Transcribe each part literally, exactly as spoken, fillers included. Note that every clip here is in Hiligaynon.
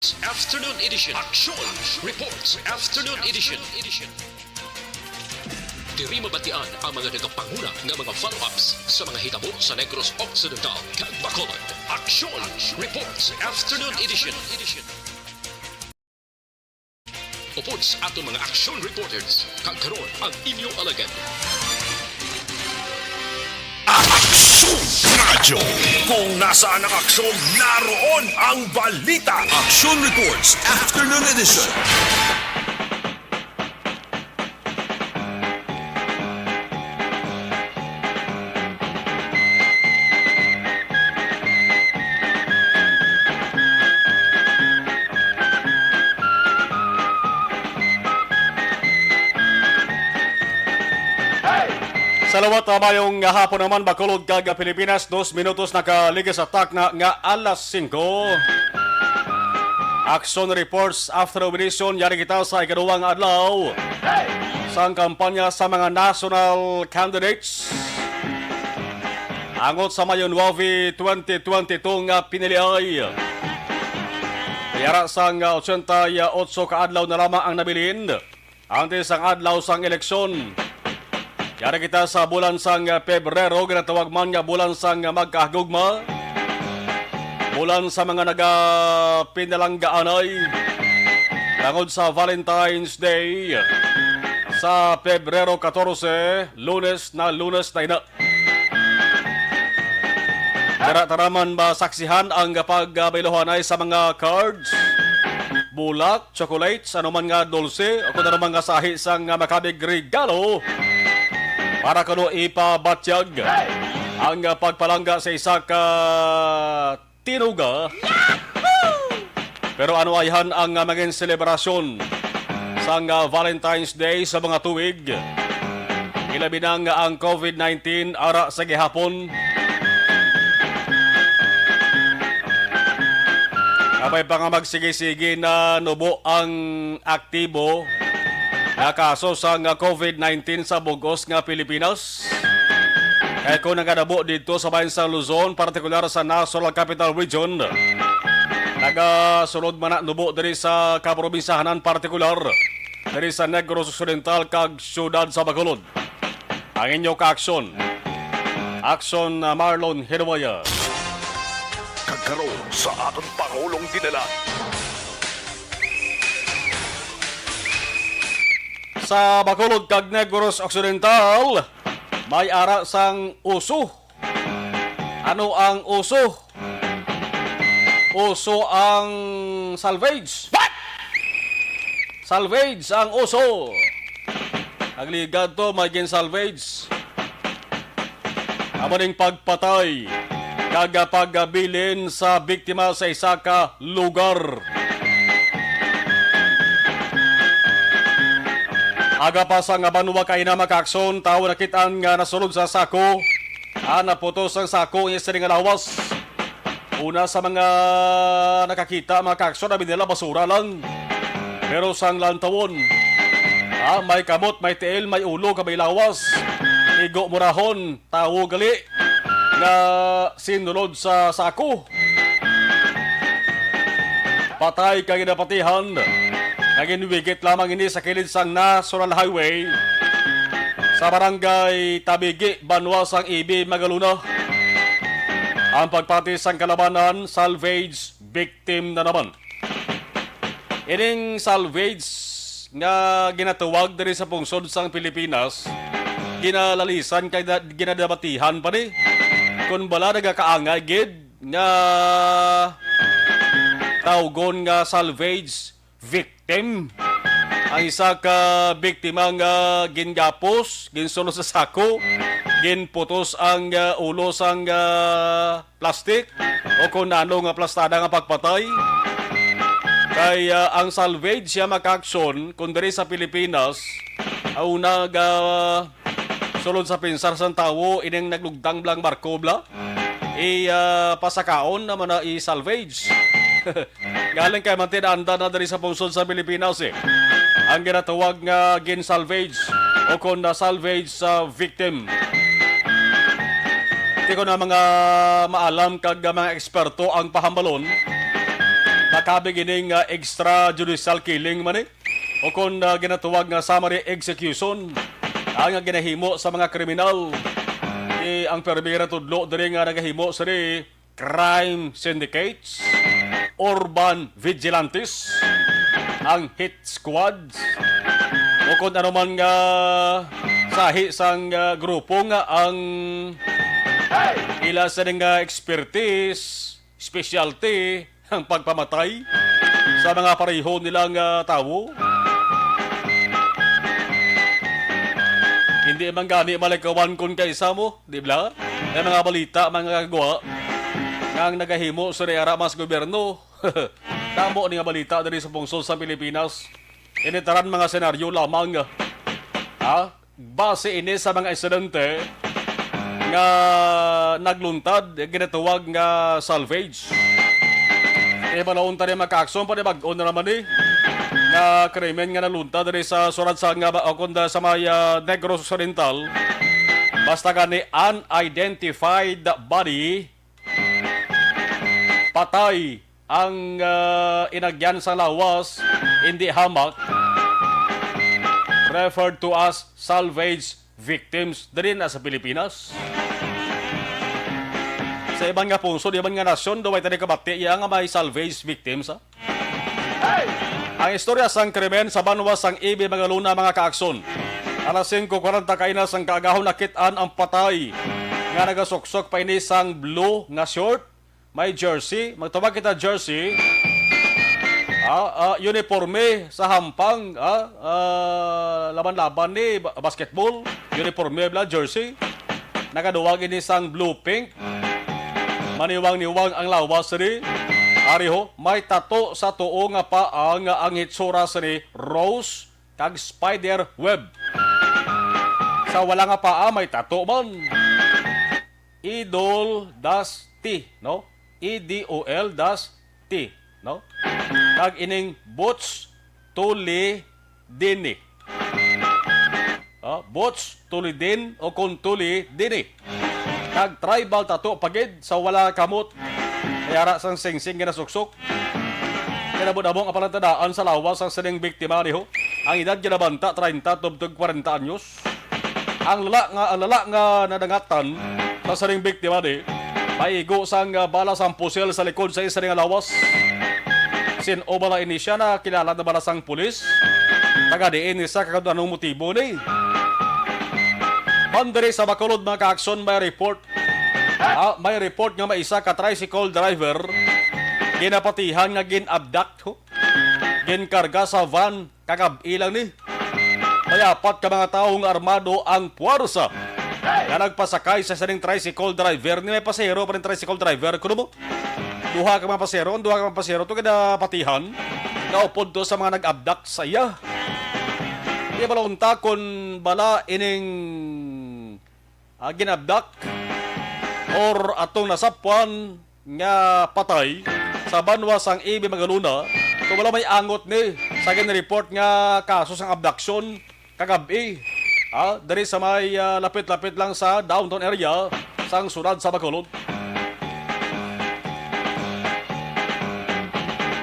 Afternoon Edition. Action Reports Afternoon Edition. Diri mabatian ang mga nagapanguna nga mga follow-ups sa mga hitabo sa Negros Occidental kag Bacolod. Action Reports Afternoon Edition. Upod sa aton mga action reporters, kag karon ang inyo alagad. Aksyon Radyo. Kung nasaan ang aksyon, naroon ang balita. Action Reports Afternoon Edition. Salawat, ah, mayong hapon naman, Bacolod kag Pilipinas. Dos minutos nakaligas sa takna nga alas singko. Action Reports Afternoon Edition. Yari kita sa ikaduwang adlaw sang kampanya sa mga national candidates angot sa Mayo nuebe, twenty twenty-two nga piniliay. Yara sang ochenta y otso ka adlaw na lamang ang nabilin antes sang adlaw sang eleksyon. Yari kita sa bulan sang Pebrero, ginatawag man nga bulan sang magkahagugma, bulan sa mga nagapinalanggaanay, tungod sa Valentine's Day sa Pebrero katorse, Lunes na, Lunes na ina. Dara taraman masaksihan ang pagbayluhanay sa mga cards, bulak, chocolates, anuman nga dulce, o kung anuman nga sahi sang makabig regalo para kuno ipabatyag ang pagpalangga sa isa ka tinuga. Pero ano ayhan ang, ah, magin selebrasyon sang, ah, Valentine's Day sa mga tuig? Ilabi na nga ang covid nineteen ara sa gihapon. Apay pa nga magsigi-sige na nubo ang aktibo nga kaso sang covid nineteen sa bug-os nga Pilipinas. Kay kung nagadabo dito sa bayan sa Luzon, partikular sa National Capital Region, nagasulod man na nubo diri sa kaprobinsyahanan, partikular diri sa Negros Occidental kag siyudad sa Bacolod. Ang inyo kaaksyon, Action, uh, Marlon Hinuwaya. Kag karon sa aton Pangulong Dinala. Sa Bacolod kag Negros Occidental, may ara sang uso. Ano ang uso? Uso ang salvage. What? Salvage ang uso. Nagligad to, may gin-salvage. Amo ning pagpatay kag pagabilin sa biktima sa isa ka lugar. Aga pa sang banwa kaina, mga kaaksyon, tawo nakit-an nga nasulod sa sako. Ah, naputos ang sako, ang isa nga lawas. Una sa mga nakakita, mga kaaksyon, abi nila basura lang. Pero sang lantawon, ah, may kamot, may tiil, may ulo, kag may lawas. Igo murahon, tawo gali nga sinulod sa sako. Patay kag ginapatihan. Nagin wigit lamang ini sa kilid sang National Highway sa barangay Tabigi, banwa sang Ibi, Magalona. Ang pagpati sang kalabanan, salvage victim na naman. Ining salvage nga ginatawag diri sa pungsod sang Pilipinas, ginalalisan kay da-, ginadabatihan pa ni kun bala nagakaangay gid nga tawgon nga salvage victim. Ang isa ka biktima nga gingapos, ginsulod sa sako, ginputos ang, ah, ulo sang, ah, plastik o kon ano nga plastada nga pagpatay. Kay, ah, ang salvage siya makaaksyon kung diri sa Pilipinas, ah, una ga sulod sa pinsar sang tawo, ining naglugtang blang barko bla, i, ah, pasakaon naman na i-salvage. Galing kay mantin anda na diri sa pungsod sa Pilipinas, eh. Ang ginatawag nga gin-salvage o kon na salvage sa victim. Di ko na mga maalam kag mga eksperto ang pahambalon. Nakabig ining, ah, extrajudicial killing man, eh, o kon, ah, ginatawag nga summary execution, ang ginahimo sa mga kriminal. Di ang permi nga tudlo diri nga nagahimo sini crime syndicates, urban vigilantes, ang hit squads, o kon ano man nga sahi sang, ah, grupo nga ang ila sini nga expertise, specialty, ang pagpamatay sa mga pareho nilang, ah, tawo. Hindi man gani malikawan kon kaisa mo, di ba? May mga balita, mga kagwa, nga ang nagahimo sa ara mas gobyerno. Damo ni nga balita diri sa pungsod sa Pilipinas. Ini tanan mga senaryo lamang. Ha? Base ini sa mga insidente nga nagluntad, ginatawag nga salvage. Ibalon ta ni mga kaakson, panibag-o na naman ni nga krimen nga naluntad diri sa Surad sa nga ba, o kung da sa may, ah, Negros Occidental. Basta gani unidentified body, patay ang, ah, inagyan sa lawas, hindi hamak, referred to as salvage victims diri na sa Pilipinas. Sa iban nga pungsod, iban nga nasyon, daw may tani kabati iya nga may salvage victims, ha? Ang istorya sang krimen sa banwa sang Ibi Magalona, mga kaakson. Alas singko kwarenta kaina sang kaagahon, nakit-an ang patay nga nagasuksok pa ini sang blue nga short, may jersey, magtawag kita jersey, ah, ah, uniforme sa hampang, ah, ah, laban-laban ni ba-, basketball, uniforme bala, jersey. Nagaduwag ini sang blue pink. Maniwang-niwang ang lawas sini. Ari ho, may tato sa tuo nga paa nga ang hitsura sini rose kag spider web. Sa wala nga paa, may tato man. Idol dash T, no? E D O L dash T, no? Kag ining Boots Tuli Dini. Ah, Boots Tuli Din o kon Tuli Dini. Kag tribal tato pa gid sa wala kamot. Kay ara sang singsing ginasuksok. Kinabudamong ang palantadaan sa lawas sang sining biktima, niho. Ang edad ginabanta, treinta tubtog kwarenta anyos. Ang lala nga, ang lala nga nadangatan sa sining biktima di, maigo sang, ah, bala sang pusil sa likod sa isa nga lawas. Sin-o bala ini siya, nakilala na bala sang pulis? Taga diin ni siya, kag anong motibo ni? Pandiri sa Bacolod, mga kaakson, may report. Ah, may report nga may isa ka tricycle driver ginapatihan nga gin-abduct, ho. Ginkarga sa van, kagab-i lang ni. May apat ka mga tawo nga armado ang puwersa nga nagpasakay sa sining tricycle driver. Ni may pasahero pa ning tricycle driver, kuno mo? Duha ka mga pasahero, ang duha ka mga pasahero to ginapatihan nga upod to sa mga nag-abduct sa iya. Di bala unta kon bala ining, ah, ginabdak or atong nasapwan nga patay sa banwa sang Ibi Magalona, kung wala may angot ni sa gin-report nga kaso sang abduction kagab-i, ah, diri sa may, ah, lapit-lapit lang sa downtown area sang siyudad sa Bacolod.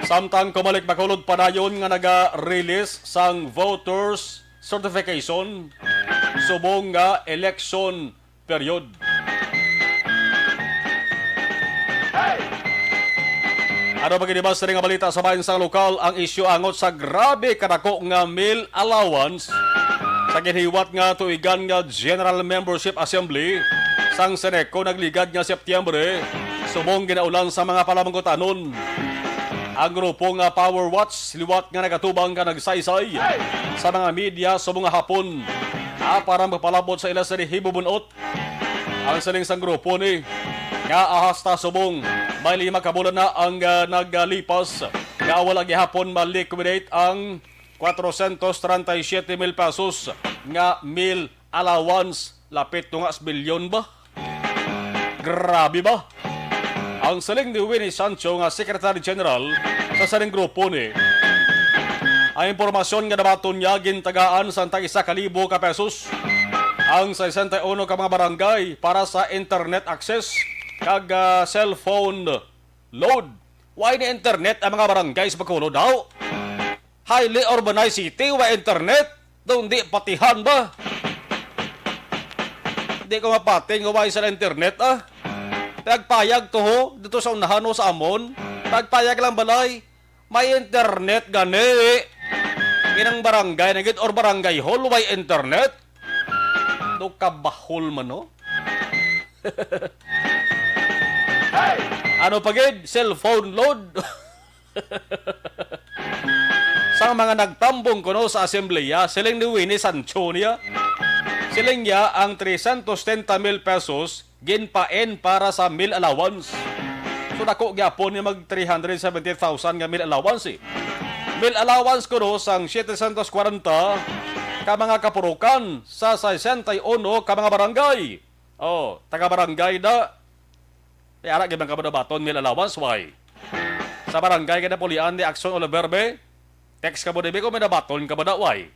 Samtang Comelec Bacolod padayon nga naga-release sang voters certification subong nga election period. Ano pa gid ba sa nga balita sa bahin sang lokal, ang isyu angot sa grabe kadako nga meal allowance sa ginhiwat nga tuigan nga General Membership Assembly sang Seneco nagligad nga Setyembre, subong ginaulan sa mga palamangkutanon. Ang grupo nga Power Watch liwat nga nagatubang ka nagsaysay sa mga media subong nga hapon, ah, para magpalabot sa ila sa hibubun-ot. Ang siling sang grupo ni nga ahasta subong may lima ka bulan na ang, ah, nagalipas nga wala gihapon ma-liquidate ang kwatrocientos treinta y siete mil pesos nga meal allowance, lapit to nga sa bilyon ba? Grabe ba? Ang siling ni Winnie Sancho nga Secretary General sa sining grupo ni, ang impormasyon nga nabaton niya gintagaan sang tag isa ka libo ka pesos ang sesenta y uno ka mga barangay para sa internet access kag, ah, cellphone load. Why ni internet ang mga barangay sa Bacolod daw? Highly urbanized city, why internet? Daw hindi patihan ba? Di ko mapati nga why sa internet, ah. Pagpayag to, ho, dito sa unahan, ho, sa amon. Pagpayag lang balay. May internet gani. Inang barangay na gid or barangay hall, way internet? Do kabahol man, no? Ano pa gid? Cellphone load? Sang mga nagtambong kuno sa asembleya, siling ni Winnie Sancho niya. Siling niya ang trescientos setenta mil pesos ginpain para sa meal allowance. So, dako gyapon ni mag three hundred seventy thousand nga meal allowance, eh. Meal allowance kuno sang setecientos kwarenta ka mga kapurukan sa sesenta y uno ka mga barangay. Oh, taga-barangay na. Kaya ara gyud man ka ba nabaton meal allowance, why? Sa barangay ka napulian ni Action Oliver, be? Text ka mo, dibi, kung may nabaton ka ba na, why?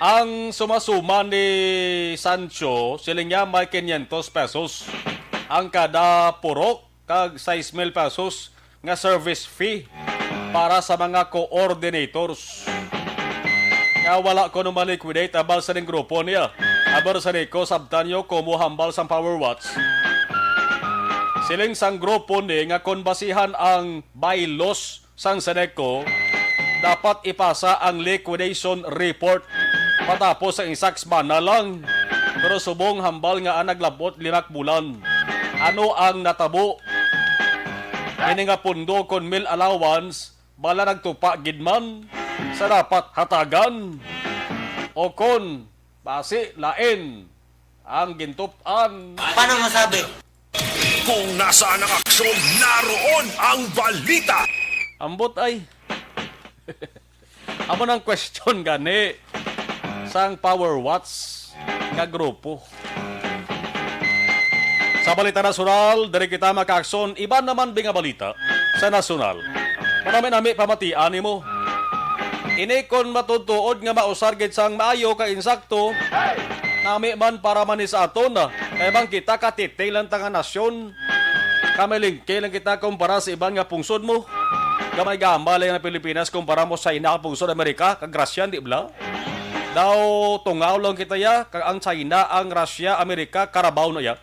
Ang sumasuma ni Sancho, siling niya may quinientos pesos ang kada purok kag sais mil pesos nga service fee para sa mga coordinators nga wala kuno ma-liquidate abal sa ning grupo niya. Abal sa niko, sabtan nyo, komo hambal sang Power Watch. Siling sang grupo ni nga kon basihan ang bylaws sang Seneco, dapat ipasa ang liquidation report patapos sa isa ka semana lang. Pero subong hambal nga ang naglabot lima ka bulan. Ano ang natabo? Ini nga pundo kon meal allowance, bala nagtupa gid man sa dapat hatagan? O kon basi lain ang gintup-an? Paano masabi? Kung nasaan ang aksyon, naroon ang balita. Ambot ay. Amo nang question gani sang Power Watch nga grupo. Sa balita nasyonal, diri kita makaakson iban naman bi nga balita sa nasyonal. Manami-nami pamatian nimo. Ini kon matutuod nga mausar gid sang maayo kag insakto, nami man para man ni sa aton, kay bang kita katiting lang ta nga nasyon. Kamalingke lang kita kumpara sa iban nga pungsod mo. Gamay-gamay lang ang Pilipinas kumpara mo sa China, pungsod Amerika, kag Russia, di bala? Daw tungaw lang kita ya, kag ang China, ang Russia, Amerika, karabaw na ya.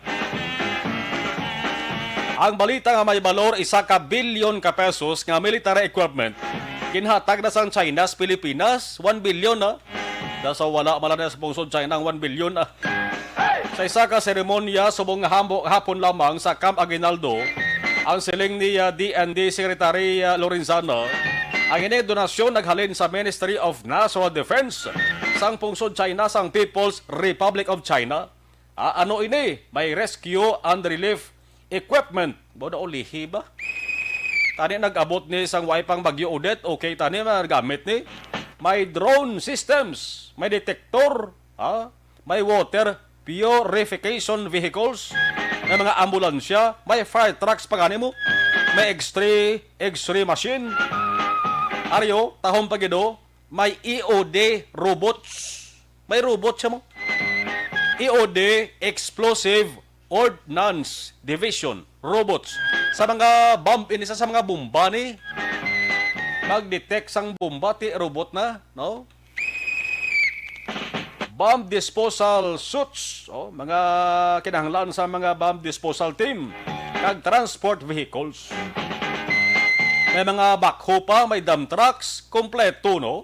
Ang balita nga may balor isa ka bilyon ka pesos nga military equipment ginhatag na sang China sa Pilipinas, one billion na. Daw sa wala man lang sa pungsod China ang one billion, ah. Sa isa ka seremonya subong nga hambo-, hapon lamang sa Camp Aguinaldo, ang siling ni, ah, D N D Secretary, ah, Lorenzana, ang ini donasyon naghalin sa Ministry of National Defense sang pungsod China sang People's Republic of China. Ah, ano ini? May rescue and relief equipment. Mo na ulihi ba? Tani nag-abot ni sang way pang Bagyo Odette, okay tani magamit ni. May drone systems, may detector, ha? May water purification vehicles, may mga ambulansya, may fire trucks pa gani mo, may X-ray, X-ray machine. Aryo, tahom pa gid, oh, may E O D robots. May robot siya mo. E O D, Explosive Ordnance Division, robots. Sa mga bomb, ini sa, sa mga bomba ni, mag-detect sang bomba, ti robot na, no? Bomb disposal suits, oh, mga kinahanglan sa mga bomb disposal team, kag transport vehicles. May mga backhoe pa, may dump trucks, kompleto, no?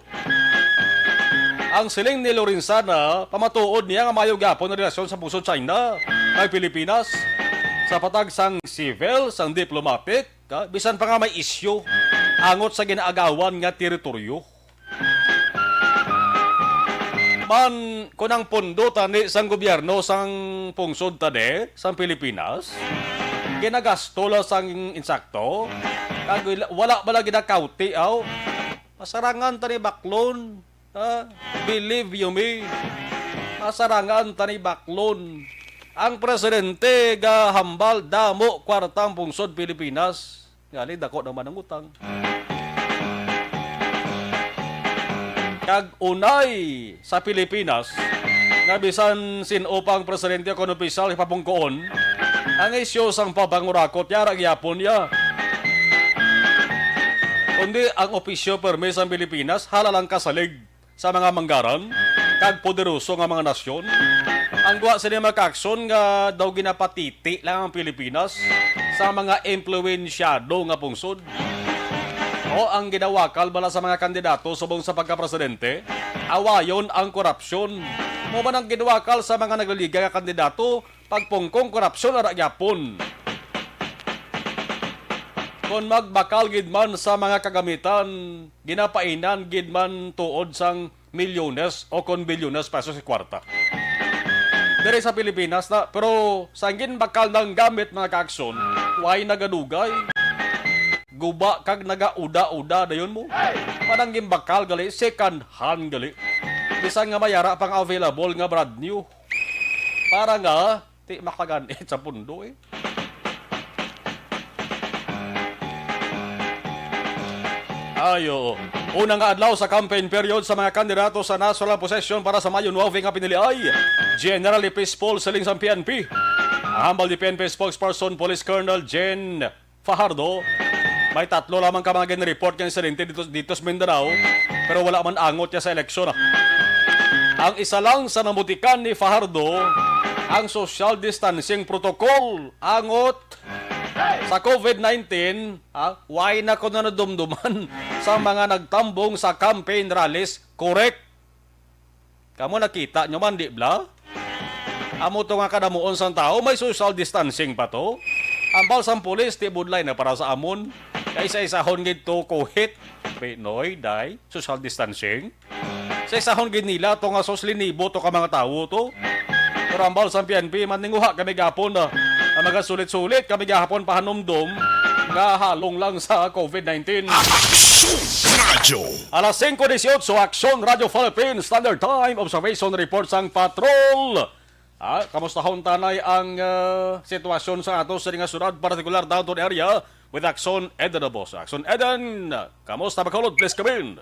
Ang siling ni Lorenzana, pamatuod niya nga maayo gyapon ang relasyon sa pungsod China kag Pilipinas sa patag sang civil, sang diplomatic, ka, bisan pa nga may isyu angot sa ginaagawan nga teritoryo. Man, kun ang pondo tani sang gobyerno sang pungsod tani, sang Pilipinas, ginagasto lang sang insakto, kag wala, wala bala ginakawti, aw? Masarangan tani baklon. Ah, believe you me, masarangan tani baklon. Ang presidente gahambal damo kwarta ang pungsod Pilipinas. Ngali, dako naman ang utang. Kag unay sa Pilipinas, nga bisan sin-o pa ang presidente o kon opisyal ipapungkoon, ang isyu sang pagpangurakot yara gyapon niya. Kundi ang opisyo permi sang Pilipinas hala lang kasalig sa mga manggaran kag poderoso nga mga nasyon. Ang gwa sini, mga kaaksyon, nga daw ginapatiti lang ang Pilipinas sa mga impluwensyado nga pungsod. O ang ginawakal bala sa mga kandidato subong sa pagkapresidente, awayon ang korupsyon. Mao man ang ginawakal sa mga nagliligay nga kandidato, pagpungkong korupsyon ara gyapon. Kon magbakal gid man sa mga kagamitan, ginapainan gid man tuod sang milyones o kon bilyones pesos si kwarta. Diri sa Pilipinas na, pero sa ginbakal nang gamit, mga kaaksyon, way nagadugay. Guba kag nagauda-uda dayon mo. Manang ginbakal gali, second hand gali. Bisan nga mayara pang available nga brand new. Para nga, di makaganit sa pundo eh. Ayo. Una nga adlaw sa campaign period sa mga kandidato sa national position para sa Mayo nuwebe nga piniliay. Generally peaceful, siling sang P N P. Ang hambal ni P N P spokesperson Police Colonel Jen Fajardo, may tatlo lamang ka mga gin-report nga insidente dito, dito sa Mindanao, pero wala man angot niya sa eleksyon, ah. Ang isa lang sa namutikan ni Fajardo, ang social distancing protocol. Angot sa covid nineteen, ah, why na ko na nadumduman sa mga nagtambong sa campaign rallies? Correct. Kamo nakita nyo man, di bla? Amo to nga kadamuon sang tawo, may social distancing pa to. Ambal sang pulis, ti budlay na para sa amon. Kay sa isahon gid to kuhit. Pinoy, day, social distancing. Sa isahon gid nila to nga sos linibo to ka mga tawo to. Pero ambal sang P N P, maninguha kami gapon, ah, ang mga sulit-sulit kami gahapon pahanumdom nga halong lang sa covid nineteen. Aksyon Radyo. Alas singko dieciocho, Aksyon Radyo Philippines, Standard Time, observation report sang patrol. Ah, kamustahon tanay ang, ah, sitwasyon sa ato sa nga syudad, partikular downtown area, with Aksyon Eden Obosa. Aksyon Eden, kamusta, Bacolod? Please come in.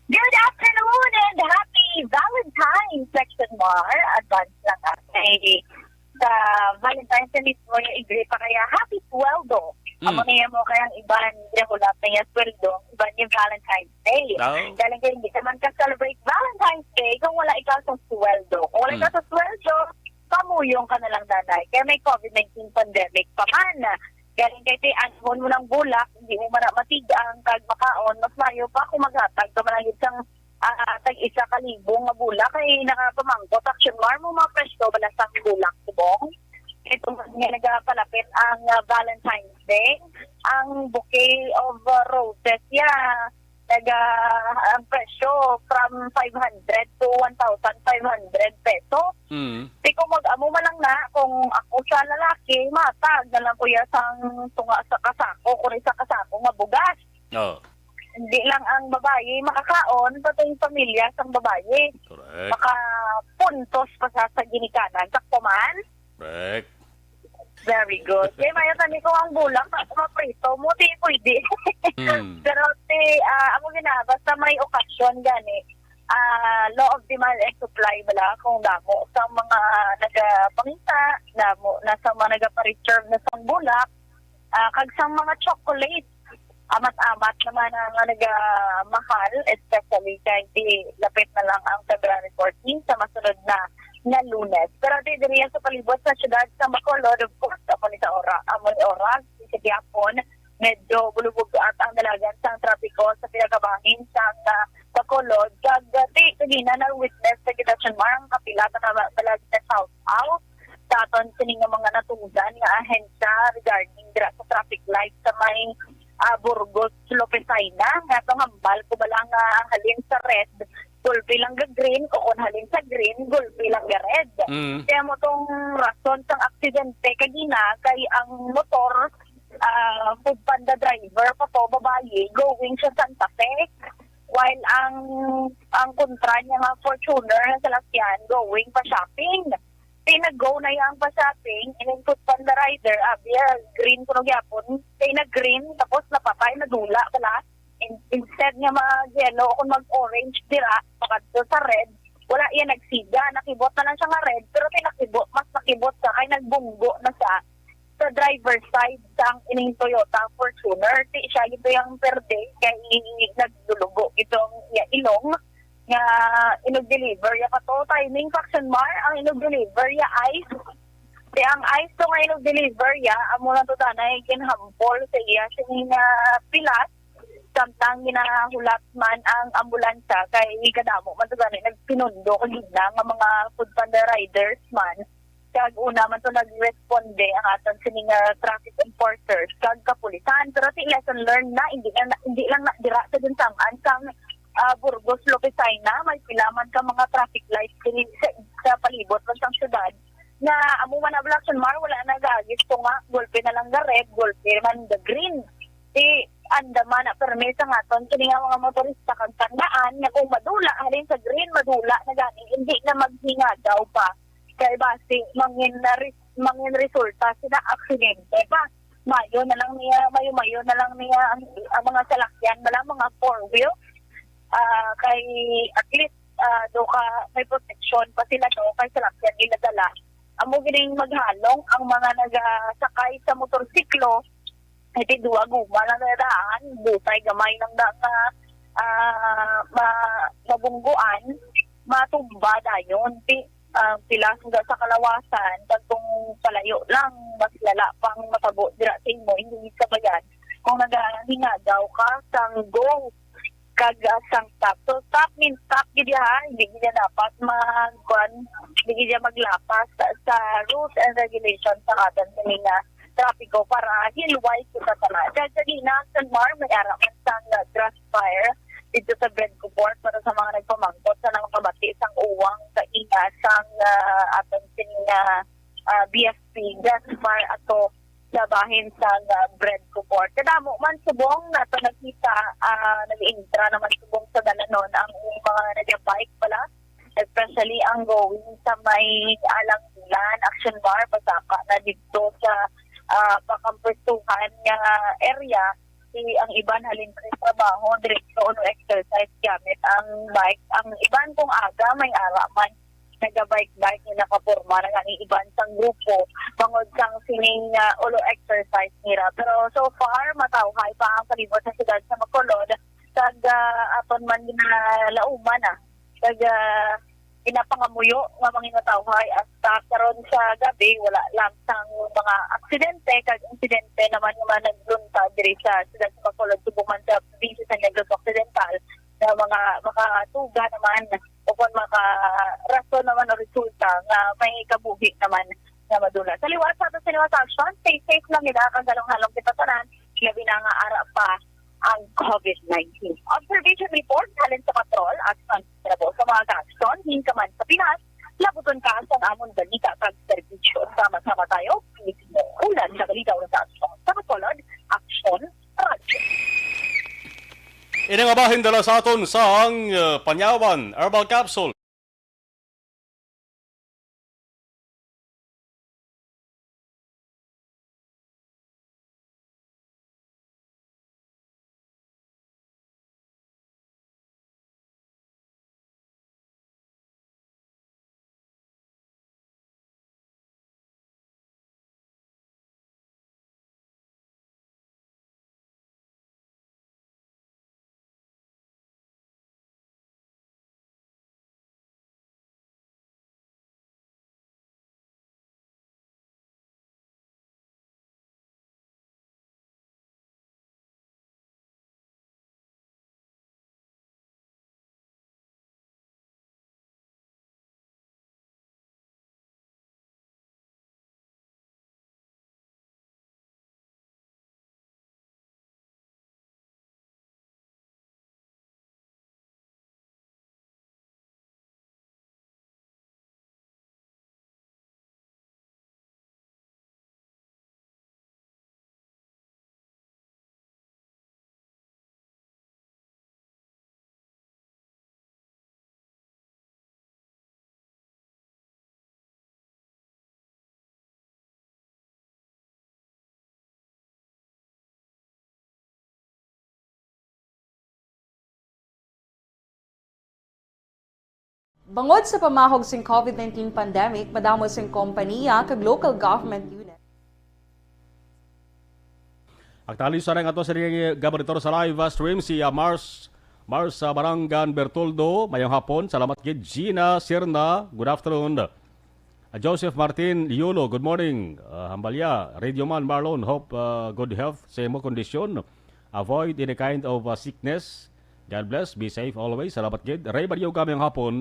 Good afternoon and happy Valentine's, Section Mar. Advance lang kay sa Valentine's Day mismo, yung igre pa kaya happy sweldo. Mm. Amo niya mo kaya ang iban, niya hulap na niya sweldo, iban yung Valentine's Day. Oh. Dahil kaya hindi ka man ka-celebrate Valentine's Day kung wala ikaw sa sweldo. Kung wala ikaw Mm. sa sweldo, pamuyong ka na lang, nanay. Kaya may covid nineteen pandemic pa man. Galing kay ti anhon mo ng bulak, hindi mo man na matigang kag makaon, mas maayo pa kung maghatag ka man lang gid sang, ah, tag isa ka libo nga bulak kay nakapamangkot. Action Mar, mo mga presyo bala sang bulak, subong. Ito man nga nagapalapit ang, ah, Valentine's Day, ang bouquet of, ah, roses, ya, naga, ang presyo from five hundred to one thousand five hundred peso. Mm. Di ko mag-amo man lang na, kung ako sa lalaki, matag na lang ko ya sang tunga sa kasako, kung isa kasako nga bugas. Oh. Hindi lang ang babayi makakaon, pati yung pamilya sang babayi. Correct. Makapuntos pa sa, sa ginikanan. Sakto man? Correct. Very good. Kaya maya tani ko ang bulak na maprito mo, di pwede. Mm. Pero ti, ah, amo gina, basta may okasyon gani, ah, law of demand and supply bala, kung damo sa mga nagapangita, damo na sa mga nagapa-reserve na sang bulak, ah, kag sang mga chocolate. Amat-amat naman ang nagamahal, especially kay di lapit na lang ang February fourteen sa masunod na nga Lunes. Pero di diri sa palibot sa siyudad sa Bacolod, of course, amo ni sa ora, amo ni oras, sa gihapon, medyo bulubog at ang dalagan sang trapiko sa pinakabangin sang, ah, Bacolod. Kag, ah, di, kanina na-witness sa kita, Mar, ang kapila ka na balag sa South Out. Sa aton sini nga mga natungdan nga ahensya regarding dira sa traffic light sa may, ah, Burgos, Lopez Aina, nga itong hambal ko bala nga ang halin sa red, gulpi lang ga green, o kung halin sa green, gulpi lang ga red. Mm. Kaya mo tong rason sang aksidente kagina kay ang motor, ah, Food Panda driver pa to, babayi, going siya Santa Fe. While ang, ang kontra niya nga Fortuner nga salakyan, going pa shopping. Di nag-go na yang pa shopping, and then Food Panda rider, abi, ah, green kuno gyapon. Di nag-green, tapos napatay, nadula pala. In-, instead nga mag-yellow o kung mag-orange dira, pakadto sa red, wala iya nagsiga, nakibot na lang siya nga red, pero ti nakibot, mas nakibot siya kay nagbunggo na siya sa driver side sang ining Toyota Fortuner. Ti siya gid ang perde kay naglulugo gid ang iya ilong nga inug-deliver ya pa to. Timing, Action Mar, ang inug-deliver ya ice. Ti ang ice to nga inug-deliver ya, amo lang to tanay ginhampol sa iya sini nga pilas. Samtang ginahulat man ang ambulansya kay kadamo man to gani nagpinundo kag gidna nga mga food panda riders man. Kag una man to nagresponde ang aton sini nga traffic enforcers kag kapulisan. Pero ti lesson learned na, hindi na, hindi lang na dira sa ginsamad sang, ah, Burgos, Lopez Jaena, may pila man ka mga traffic lights diri sa, sa palibot man sang syudad nga amo man ang Action Mar, wala na gaagis to nga golpe na lang ga red, golpe man ga green. Di anda man na permi sa aton kini nga mga motorista kag tandaan nga kung madula halin sa green, madula na gani, hindi na maghingadaw pa. Kay basi mangin na res-, mangin resulta sina aksidente pa. Mayo na lang niya, mayo-mayo na lang niya ang, ang mga salakyan, wala, mga four wheel. Ah, kay at least, ah, do ka may protection pa sila, no, kay salakyan nila dala. Amo gining maghalong ang mga nagasakay sa motorsiklo, ay, ti duha guma lang na daan, butay gamay lang da nga, ah, ma-, mabungguan, matumba dayon. Ti, ah, pila sa, sa kalawasan, kag kung palayo lang, mas lala pang matabo dira sa imo, hindi sabayan. Kung nagahingadaw ka sang go, kag, ah, sang stop. So, stop means stop gid, ha. Hindi gid dapat mag-, kuwan, hindi gid maglapas sa, sa rules and regulations sa aton kini nga trapiko para hilway kita tanan. Kag sa gina, Action Mar, may ara man sang, ah, grass fire dito sa Bread Court para sa mga nagpamangkot sa nangkabati sang uwang sa ina sang, ah, aton kini nga, ah, B F P, grass fire ato sa bahin sang, ah, Bread Court. Kadamo man subong nato nakita, ah, nag-intra naman subong sa dalanon ang mga nag-bike pala, especially ang going sa may Alang Bulan, Action Mar, pasaka na dito sa, ah, pakapwestuhan nga area. Si ang iban halin sa trabaho, diretso o exercise gamit ang bike. Ang iban kung aga, may ara man, naga-bike-bike nga nakaporma na gani iban sang grupo bangod sang sining, ah, ulo exercise nira. Pero so far, matawhay pa ang palibot sa siyudad sa Bacolod, kag, ah, aton man ginalauman na, kag, ah, ginapangamuyo nga manginatawhay hasta karon sa gabi. Wala lang sang mga aksidente kag insidente naman nga mga nagluntad diri sa siyudad sa Bacolod, subong man sa probinsya sa Negros Occidental, nga mga makatuga naman o kon maka-rason naman o resulta nga may kabuhi naman nga madula. Sa liwat sa aton sini nga aksyon, stay safe lang gid, ha, kag halong-halong kita tanan, labi na nga ara pa ang COVID nineteen. Observation report halin sa patrol at sa mga aksyon, hinkaman sa Pinas, labuton ka sa amon balita kag serbisyo. Sama-sama tayo, Pilipino. Ulan sa balita, ulan sa aksyon. Sa Bacolod, Aksyon Radyo. Ini nga bahin dala sa aton sang, uh, Panyawan Herbal Capsule. Bangod sa pamahog sing COVID nineteen pandemic, madamo sing kompaniya kag local government unit. Aktualisar na nga to sa Gabaritor sa live, ah, stream si, ah, Mars, Mars, ah, Barangan Bertoldo. Mayong hapon. Salamat gid. Gina Sirna, good afternoon. Ah, Joseph Martin Yulo, good morning. Ah, Hambalya, Radio Man Marlon, hope, ah, good health sa imo kondisyon. Avoid any kind of, ah, sickness. God bless, be safe always. Salamat gid. Ray Baryoga, mayong hapon.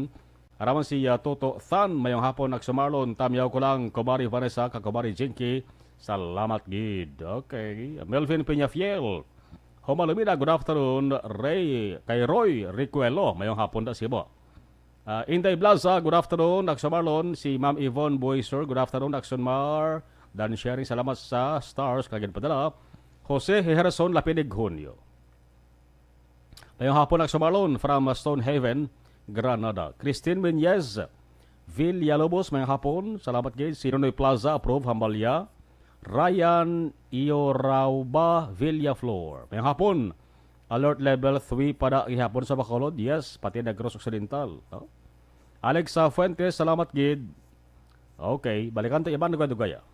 Araman si, ah, Toto Than, mayong hapon, Akso Marlon, tamyaw ko lang, Kumari Vanessa, kag Kumari Jinky, salamat gid. Okay. Melvin Peñafiel, Homalumina, good afternoon, Ray, kay Roy Ricuelo, mayong hapon da sibo. Ah, Inday Blaza, good afternoon, Akso Marlon, si Ma'am Yvonne Boyser, good afternoon, Akson Mar, Dan Sherry, salamat sa stars, kag padala. Jose Herson Lapinig Junio. Mayong hapon, Akso Marlon, from Stonehaven, Granada. Christine Menyez Villalobos, mayong hapon. Salamat gid. Si Nonoy Plaza, approve, Hambalya. Ryan Iorauba Villaflor. Mayong hapon. Alert level three pa da gihapon sa Bacolod. Yes, pati Negros Occidental, no? Alexa Fuentes, salamat gid. Okay, balikan ta iban dugay-dugay, ah.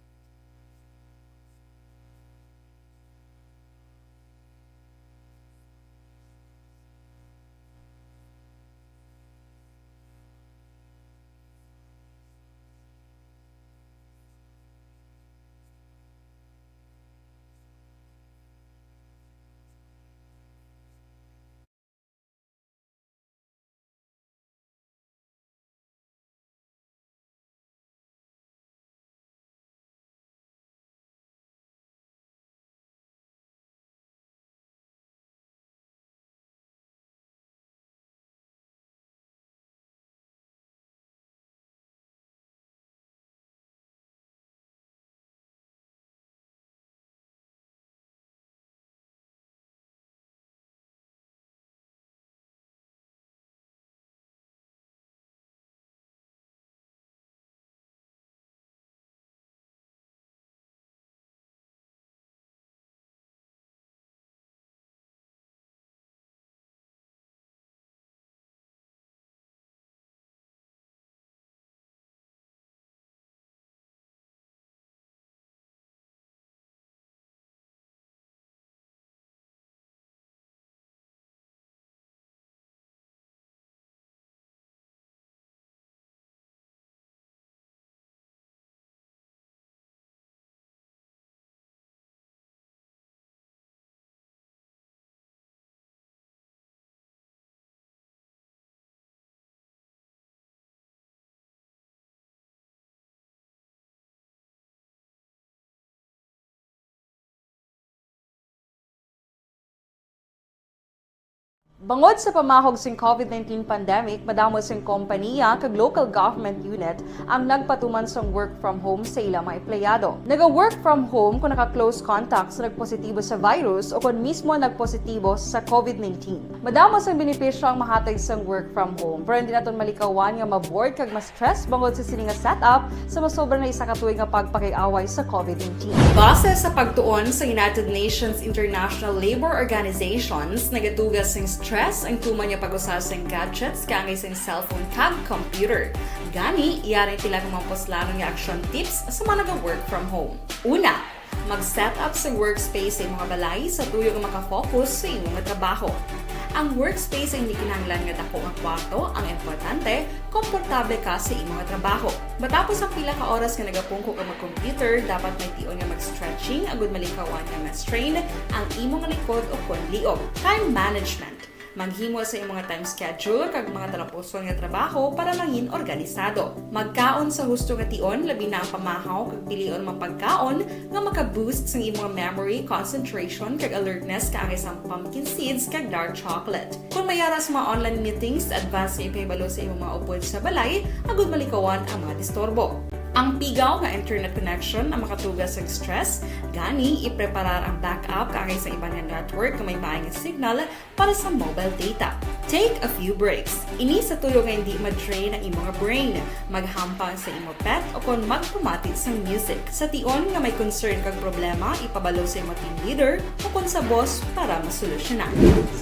Bangod sa pamahog sing COVID nineteen pandemic, madamo sing kompaniya kag local government unit ang nagpatuman sang work from home sa ila mga empleyado. Naga-work from home kung naka-close contact sa nagpositibo sa virus o kon mismo nagpositibo sa COVID nineteen. Madamo sang benepisyo ang mahatag sang work from home, pero hindi naton malikawan nga ma-bored kag ma-stress bangod sa sini nga setup sa masobra na isa ka tuig nga pagpakig-away sa COVID nineteen. Base sa pagtuon sa United Nations International Labour Organizations, nagatuga sing stress ang tuman nga pag-usa sing gadgets kaangay sing cellphone kag computer. Gani, yari ang pila ka mga puslanon nga action tips sa mga naga-work from home. Una, mag-set up sa workspace sa imong balay sa tuyo nga makafocus sa imong trabaho. Ang workspace ay hindi kinahanglan nga dako nga kwarto, ang importante, komportable ka sa imong trabaho. Matapos ang pila ka oras nga nagapungko ka mag-computer, dapat may tion nga mag-stretching agud malikawan nga ma-strain ang imong likod o kon liog. Time management. Maghimo sa imong time schedule kag mga talapuson nga trabaho para mangin organisado. Magkaon sa husto nga tion, labi na ang pamahaw kag pilion nga pagkaon nga maka-boost sang imong memory, concentration, kag alertness kaangay sang pumpkin seeds kag dark chocolate. Kung may ara sa mga online meetings, advance nga ipahibalo sa imong mga upod sa balay agud malikawan ang mga disturbo. Ang pigaw nga internet connection ang makatuga sa stress, gani ipreparar ang backup kaangay sa iban nga network nga may maay nga signal para sa mobile data. Take a few breaks. Ini sa tuyo nga hindi ma-drain ang imo nga brain, maghampang sa imo pet, o kon magpamati sang music. Sa tion nga may concern kag problema, ipabalo sa imo team leader o kon sa boss para masolusyonan.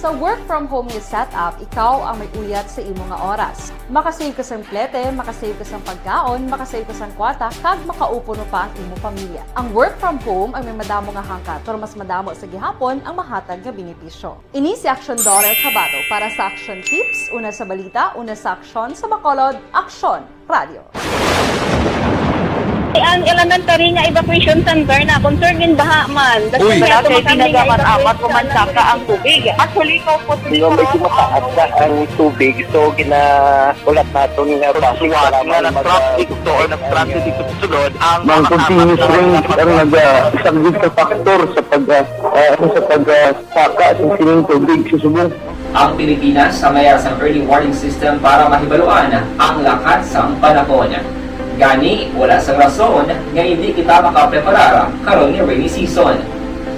Sa work from home nga setup, ikaw ang may uyat sa imo nga oras. Makasave ka sang plete, makasave ka sang pagkaon, makasave ka sang kwarta, kag makaupod pa ang imo pamilya. Ang work from home ang may madamo nga hangkat, pero mas madamo sa gihapon ang mahatag nga benepisyo. Ini si Aksyon Dorel Cabato para sa Aksyon Tips, una sa balita, una sa aksyon, sa Bacolod, Aksyon Radio. Ang elementary nga evacuation center na concerned in baha man. Uy, Dati, tinaga man amat o mansaka ang tubig. Actually, ikaw po, Di ba, medyo mataas na ang tubig, so ginahulat naton nga base para nga mag-, nag-traffic to or nag-transit dito sa sulod ang Ang mga continuous kasama rain sa ang nag-, ah, isa gid ka factor sa pag, ah, ah, sa pag, ah, saka sa sining tubig sa subong. Ang Pilipinas, sa mayar sang early warning system para mahibaluan ang lakat sang panahon. Gani, wala sang rason nga hindi kita makapreparar karon nga rainy season.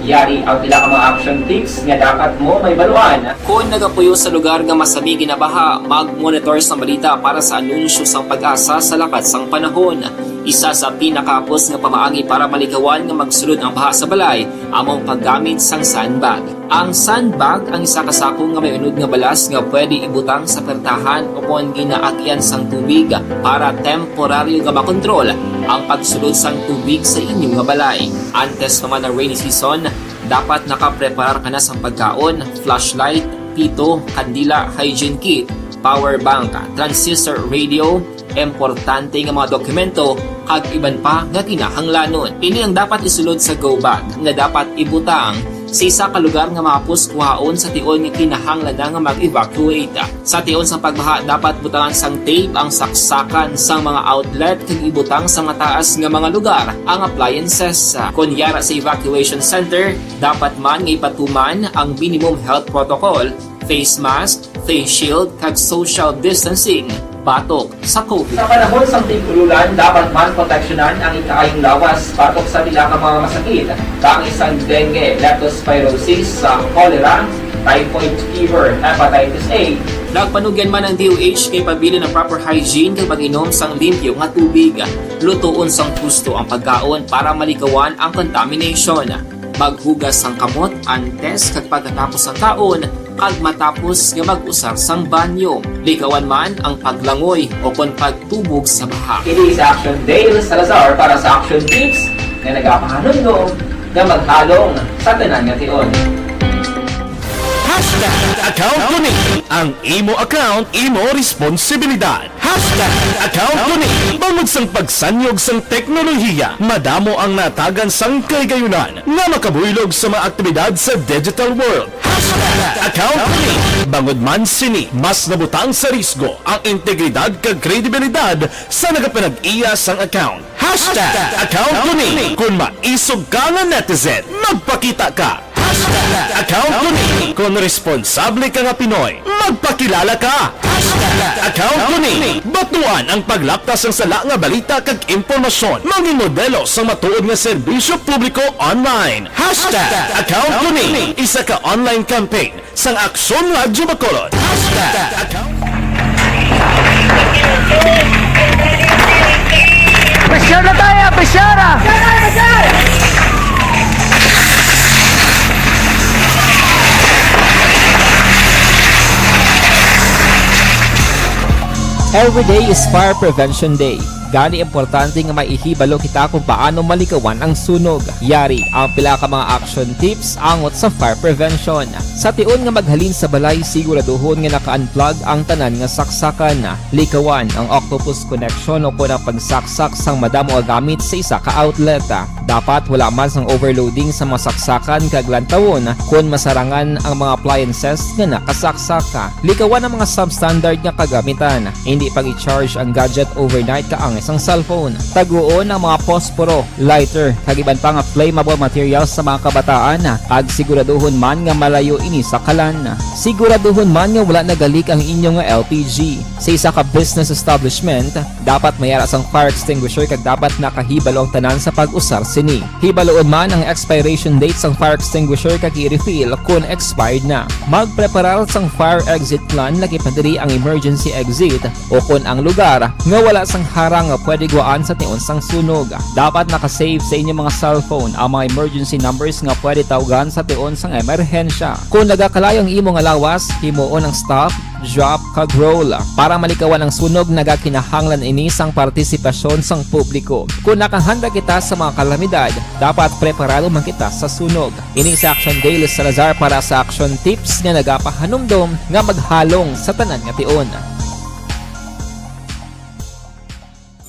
Yari ang pila ka mga action tips nga dapat mo mahibaluan. Kon nagapuyo sa lugar nga masami ginabaha, mag-monitor sang balita para sa anunsyo sang PAGASA sa lakat sang panahon. Isa sa pinakahapos nga pamaagi para malikawan nga magsulod ang baha sa balay amo ang paggamit sang sandbag. Ang sandbag ang isa ka sako nga may unod nga balas nga pwede ibutang sa pertahan o kon ginaagian sang tubig para temporaryo nga makontrol ang pagsulod sang tubig sa inyo nga balay. Antes pa man ang rainy season, dapat nakapreparar ka na sang pagkaon, flashlight, pito, kandila, hygiene kit, power bank, transistor radio, importante nga mga dokumento, kag iban pa nga kinahanglanon. Ini ang dapat isulod sa go bag nga dapat ibutang sa isa ka lugar nga mahapos kuhaon sa tion nga kinahanglan na nga mag-evacuate. Sa tion sang pagbaha, dapat butangan sang tape ang saksakan sang mga outlet kag ibutang sa mataas nga mga lugar ang appliances. Kon yara sa evacuation center, dapat man nga ipatuman ang minimum health protocol, face mask, face shield, kag social distancing batok sa COVID. Sa panahon sang tig-ululan, dapat man proteksyonan ang ikaayong lawas batok sa pila ka mga masakit, kaangay sang dengue, leptospirosis, sa cholera, typhoid fever, hepatitis A. Nagpanugyan man ang D O H kay pabilin ang proper hygiene kag pag-inom sang limpyo nga tubig. Lutoon sang husto ang pagkaon para malikawan ang contamination. Maghugas sang kamot antes kag pagkatapos sang kaon, kag matapos nga mag-usar sang banyo. Likawan man ang paglangoy o kon pagtubog sa baha. Ini sa Action Dale Salazar para sa Action Tips nga nagapahanumdom nga maghalong sa tanan nga tion. Hashtag account ko ni. Ang imo account, imo responsibilidad. Hashtag account ko ni. Bangod sang pagsanyog sang teknolohiya, madamo ang natagan sang kahigayunan nga makabuylog sa mga aktibidad sa digital world. Hashtag account ko ni. Bangod man sini, mas nabutang sa risgo ang integridad kag kredibilidad sa nagapanag-iya sang account. Hashtag account ko ni. Kung maisog ka nga netizen, magpakita ka. Hashtag account ko ni. Kung responsable ka nga Pinoy, magpakilala ka. Hashtag account ko ni. Batuan ang paglapta sang sala nga balita kag impormasyon. Mangin modelo sang matuod nga serbisyo publiko online. Hashtag account ko ni. Isa ka online campaign sang Aksyon Radyo Bacolod. Hashtag account. Pressure na tayo, pressure! Every day is Fire Prevention Day. Gani, importante nga maihibalo kita kung paano malikawan ang sunog. Yari ang pila ka mga action tips angot sa fire prevention. Sa tion nga maghalin sa balay, siguraduhon nga naka-unplug ang tanan nga saksakan. Likawan ang octopus connection o kon ang pagsaksak sang madamo nga gamit sa isa ka outlet. Dapat wala man sang overloading sa mga saksakan kag lantawon kon masarangan ang mga appliances nga nakasaksak. Likawan ang mga substandard nga kagamitan. Hindi pag-i-charge ang gadget overnight kaangay sang cellphone. Taguon ang mga posporo, lighter, kag iban pa nga flammable materials sa mga kabataan, kag siguraduhon man nga malayo ini sa kalan. Siguraduhon man nga wala nagalik ang inyo nga L P G. Sa isa ka business establishment, dapat may ara sang fire extinguisher kag dapat nakahibalo ang tanan sa pag-usar sini. Hibaluon man ang expiration date sang fire extinguisher kag i-refill kon expired na. Magpreparar sang fire exit plan, lakip na diri ang emergency exit o kon ang lugar nga wala sang harang nga pwede guwaan sa tion sang sunog. Dapat naka-save sa inyo mga cellphone ang mga emergency numbers nga pwede tawgan sa tion sang emerhensya. Kung nagakalayo ang imo nga lawas, himuon ang stop, drop, kag roll. Para malikawan ang sunog, nagakinahanglan ini sang partisipasyon sang publiko. Kung nakahanda kita sa mga kalamidad, dapat preparado man kita sa sunog. Ini si Action Dale Salazar para sa Action Tips nga nagapahanumdom nga maghalong sa tanan nga tion.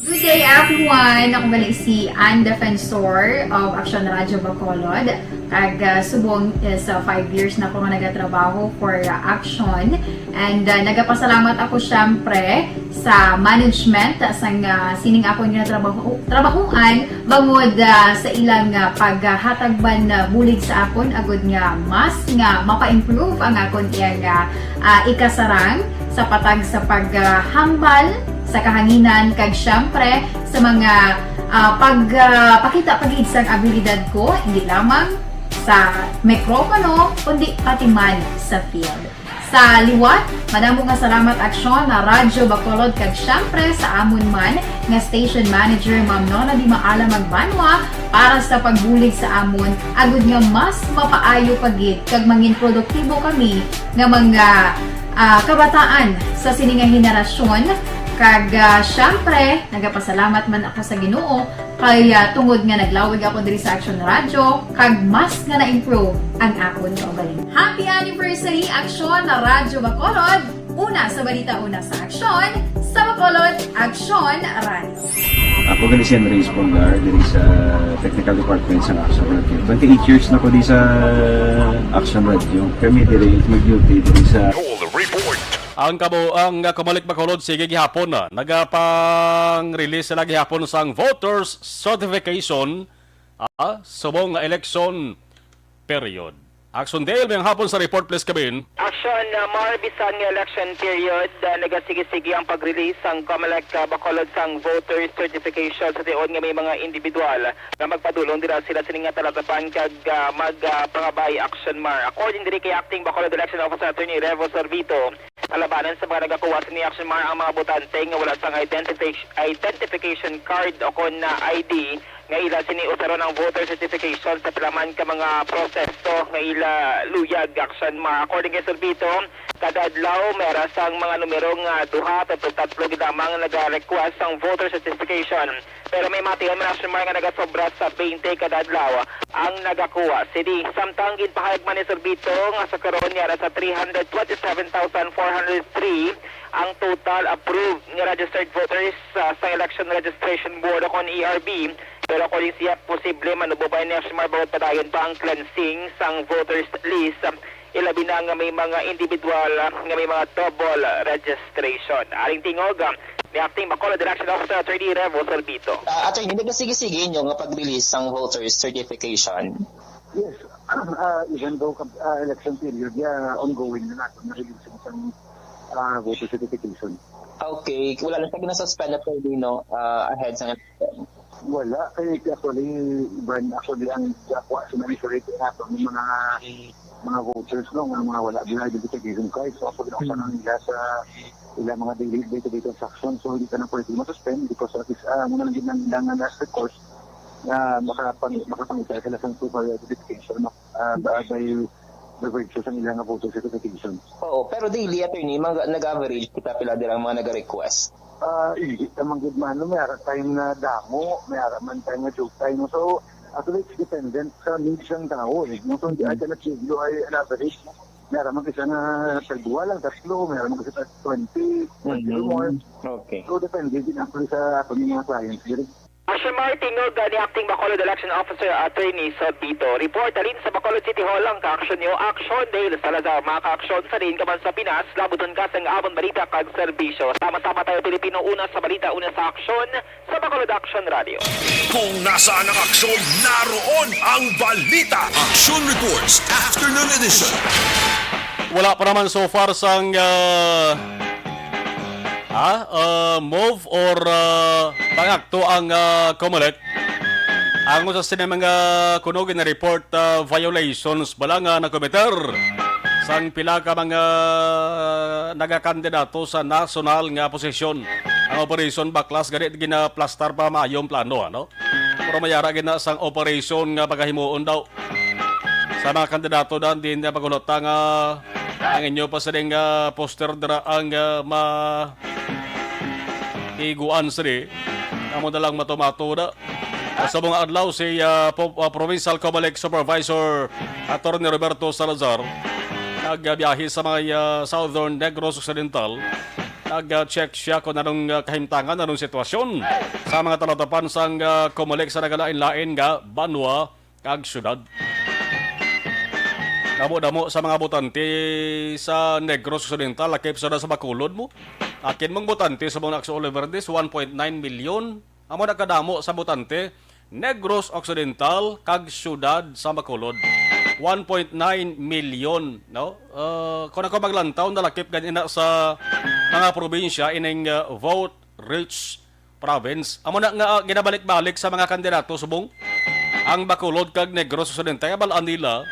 Good day, everyone! Ako gali si Ann Defensor of Action Radio Bacolod. Kag ah, subong is ah, five years na ko nga nagatrabaho for ah, Action. And ah, nagapasalamat ako syempre sa management sang ah, sining akon nga trabaho trabahuan bangod ah, sa ilang ah, paghatag man ah, bulig sa akon agud nga mas nga mapa-improve ang akon iyang ah, ah, ikasarang sa patag sa paghambal sa kahanginan kag syempre sa mga ah, pagpakita pa gid sang abilidad ko, hindi lamang sa mikropono kundi pati man sa field. Sa liwat, madamo nga salamat Aksyon na Radyo Bacolod kag syempre sa amon man nga station manager Ma'am Nona Di Maala Magbanwa para sa pagbulig sa amon agud nga mas mapaayo pa gid kag mangin produktibo kami nga mga ah, kabataan sa sini nga henerasyon. Kag ah, syempre, nagapasalamat man ako sa Ginoo kay ah, tungod nga naglawig ako diri sa Action Radio kag mas nga na-improve ang akon kaugalingon. Happy anniversary Action na Radyo Bacolod! Una sa balita, una sa aksyon, sa Bacolod, Action Radio. Ako gali si Andres Polgar diri sa Technical Department sa Action Radio. Twenty-eight years na ko di sa Action Radio. Kami diri mag-duty diri sa Report. Ang kabuang nga Comelec Bacolod sige gihapon na nagapang-release sila gihapon sang voters certification ah, subong nga election period. Action Dale, may hapon sa report, please, Kabin. Action, uh, Mar, bisan nga election period, uh, nagasigi-sigi ang pag-release sang Comelec uh, Bacolod sang voter certification sa tion nga may mga individual nga magpadulong dira sila sini nga talatapan kag uh, mag uh, pangabay. Action, Mar. According diri kay Acting Bacolod Election Officer Attorney Revo Sorbito, kalabanan sa mga nagakuha sini Action, Mar, ang mga botante nga wala sang identification, identification card o kon uh, I D nga ila sini usaron ang voter certification sa pila man ka mga proseso nga ila luyag. Action, Mar. According kay Sorbito, kada adlaw may ara sang mga numero nga duha, tatlo, tatlo gid lamang naga-request sang voter certification. Pero may matiyon man, Action, Mar, nga nagasobra sa twenty kada adlaw ang nagakuha sini. Samtang ginpahayag man ni Sorbito nga sa karon may ara sa three hundred twenty-seven thousand four hundred three ang total approved nga registered voters sa, sa Election Registration Board o kon E R B. Pero according siya, posible man ubay ni Action, Mar, bangod padayon pa ang cleansing sang voters list, ilabi na nga may mga individual nga may mga double registration. Aring tingog ni Acting Bacolod Election Officer Attorney Revo Sorbito. Uh, attorney, nagasigi-sige inyo nga pag-release sang voters certification? Yes. Uh, even though uh, election period, yeah, ongoing na natin na-release sang uh, voter certification. Okay, wala lang sa na-suspend, attorney, no, uh, ahead sa election. Wala. Kay actually, ban actually ang gakuha sa manipulate nato ng mga mga voters, no, nga mga wala gyud identification card. So, ako ginakuha lang nila sa ila mga daily day-to-day transactions. So, hindi ka na pwede masuspend because at least, uh, muna lang gid ang ilang last recourse na makapang makapangita sila sa proof of identification, no? Uh, by, by virtue sa ilang voter certification. Oo, pero daily, attorney, mga, nag-average kita pila dirang mga nag-request? Ah, hindi naman gid man, no? May ara time na damo, may ara man time na joke time. So, actually, it's dependent sa needs ng tao, eh. No? So, I cannot give you a, an average. May ara man isa nga tagduwa lang, tatlo, may ara man isa tag twenty, twenty or more. Okay. So, depende din actually sa ato ng mga clients. Diri. Mas Martin Noga ni Acting Bacolod Election Officer Attorney Sodito. Report halin sa Bacolod City Hall ang kaaksyon niyo, Aksyon Dale Salazar. Mga kaaksyon sa diin ka man sa Pinas, labuton ka sang amon balita kag serbisyo. Sama-sama tayo, Pilipino, una sa balita, una sa aksyon, sa Bacolod Action Radio. Kung nasaan ang aksyon, naroon ang balita. Action Reports, Afternoon Edition. Wala pa naman so far sang, ah, ha? Ah, move or, ah, pangakto ang, ah, Comelec. Ang usa sini mga kuno gina-report, ah, violations bala nga nakomiter sang pila ka mga nagakandidato sa nasyonal nga posisyon. Ang operasyon baklas gani ginaplastar pa maayong plano, ano? Pero may ara gina sang operasyon nga pagahimuon daw sa mga kandidato dan din na pagulota nga ang inyo pa sining, ah, poster dira ang, ah, ma iguan sini. Amo na lang matumato na. Sa mga adlaw, si, ah, po- ah, Provincial Comelec Supervisor Attorney Roberto Salazar nagbiyahe sa mga, ah, Southern Negros Occidental. Nag-check siya kung anong, ah, kahimtangan, anong sitwasyon sa mga talatapan sang, ah, Comelec sa nagalain-lain nga banwa kag syudad. Damo-damo sa mga botante sa Negros Occidental, lakip sa, sa Bacolod mo. Akin mong botante sa mga Naxo Oliverdes, one point nine million. Amo na kadamo sa botante, Negros Occidental kag syudad sa Bacolod. One point nine million, no? Uh, kung ako maglantaw, nalakip ganina sa mga probinsya ining, uh, vote rich province. Amo na nga, ah, ginabalik-balik sa mga kandidato subong ang Bacolod kag Negros Occidental. Balaan nila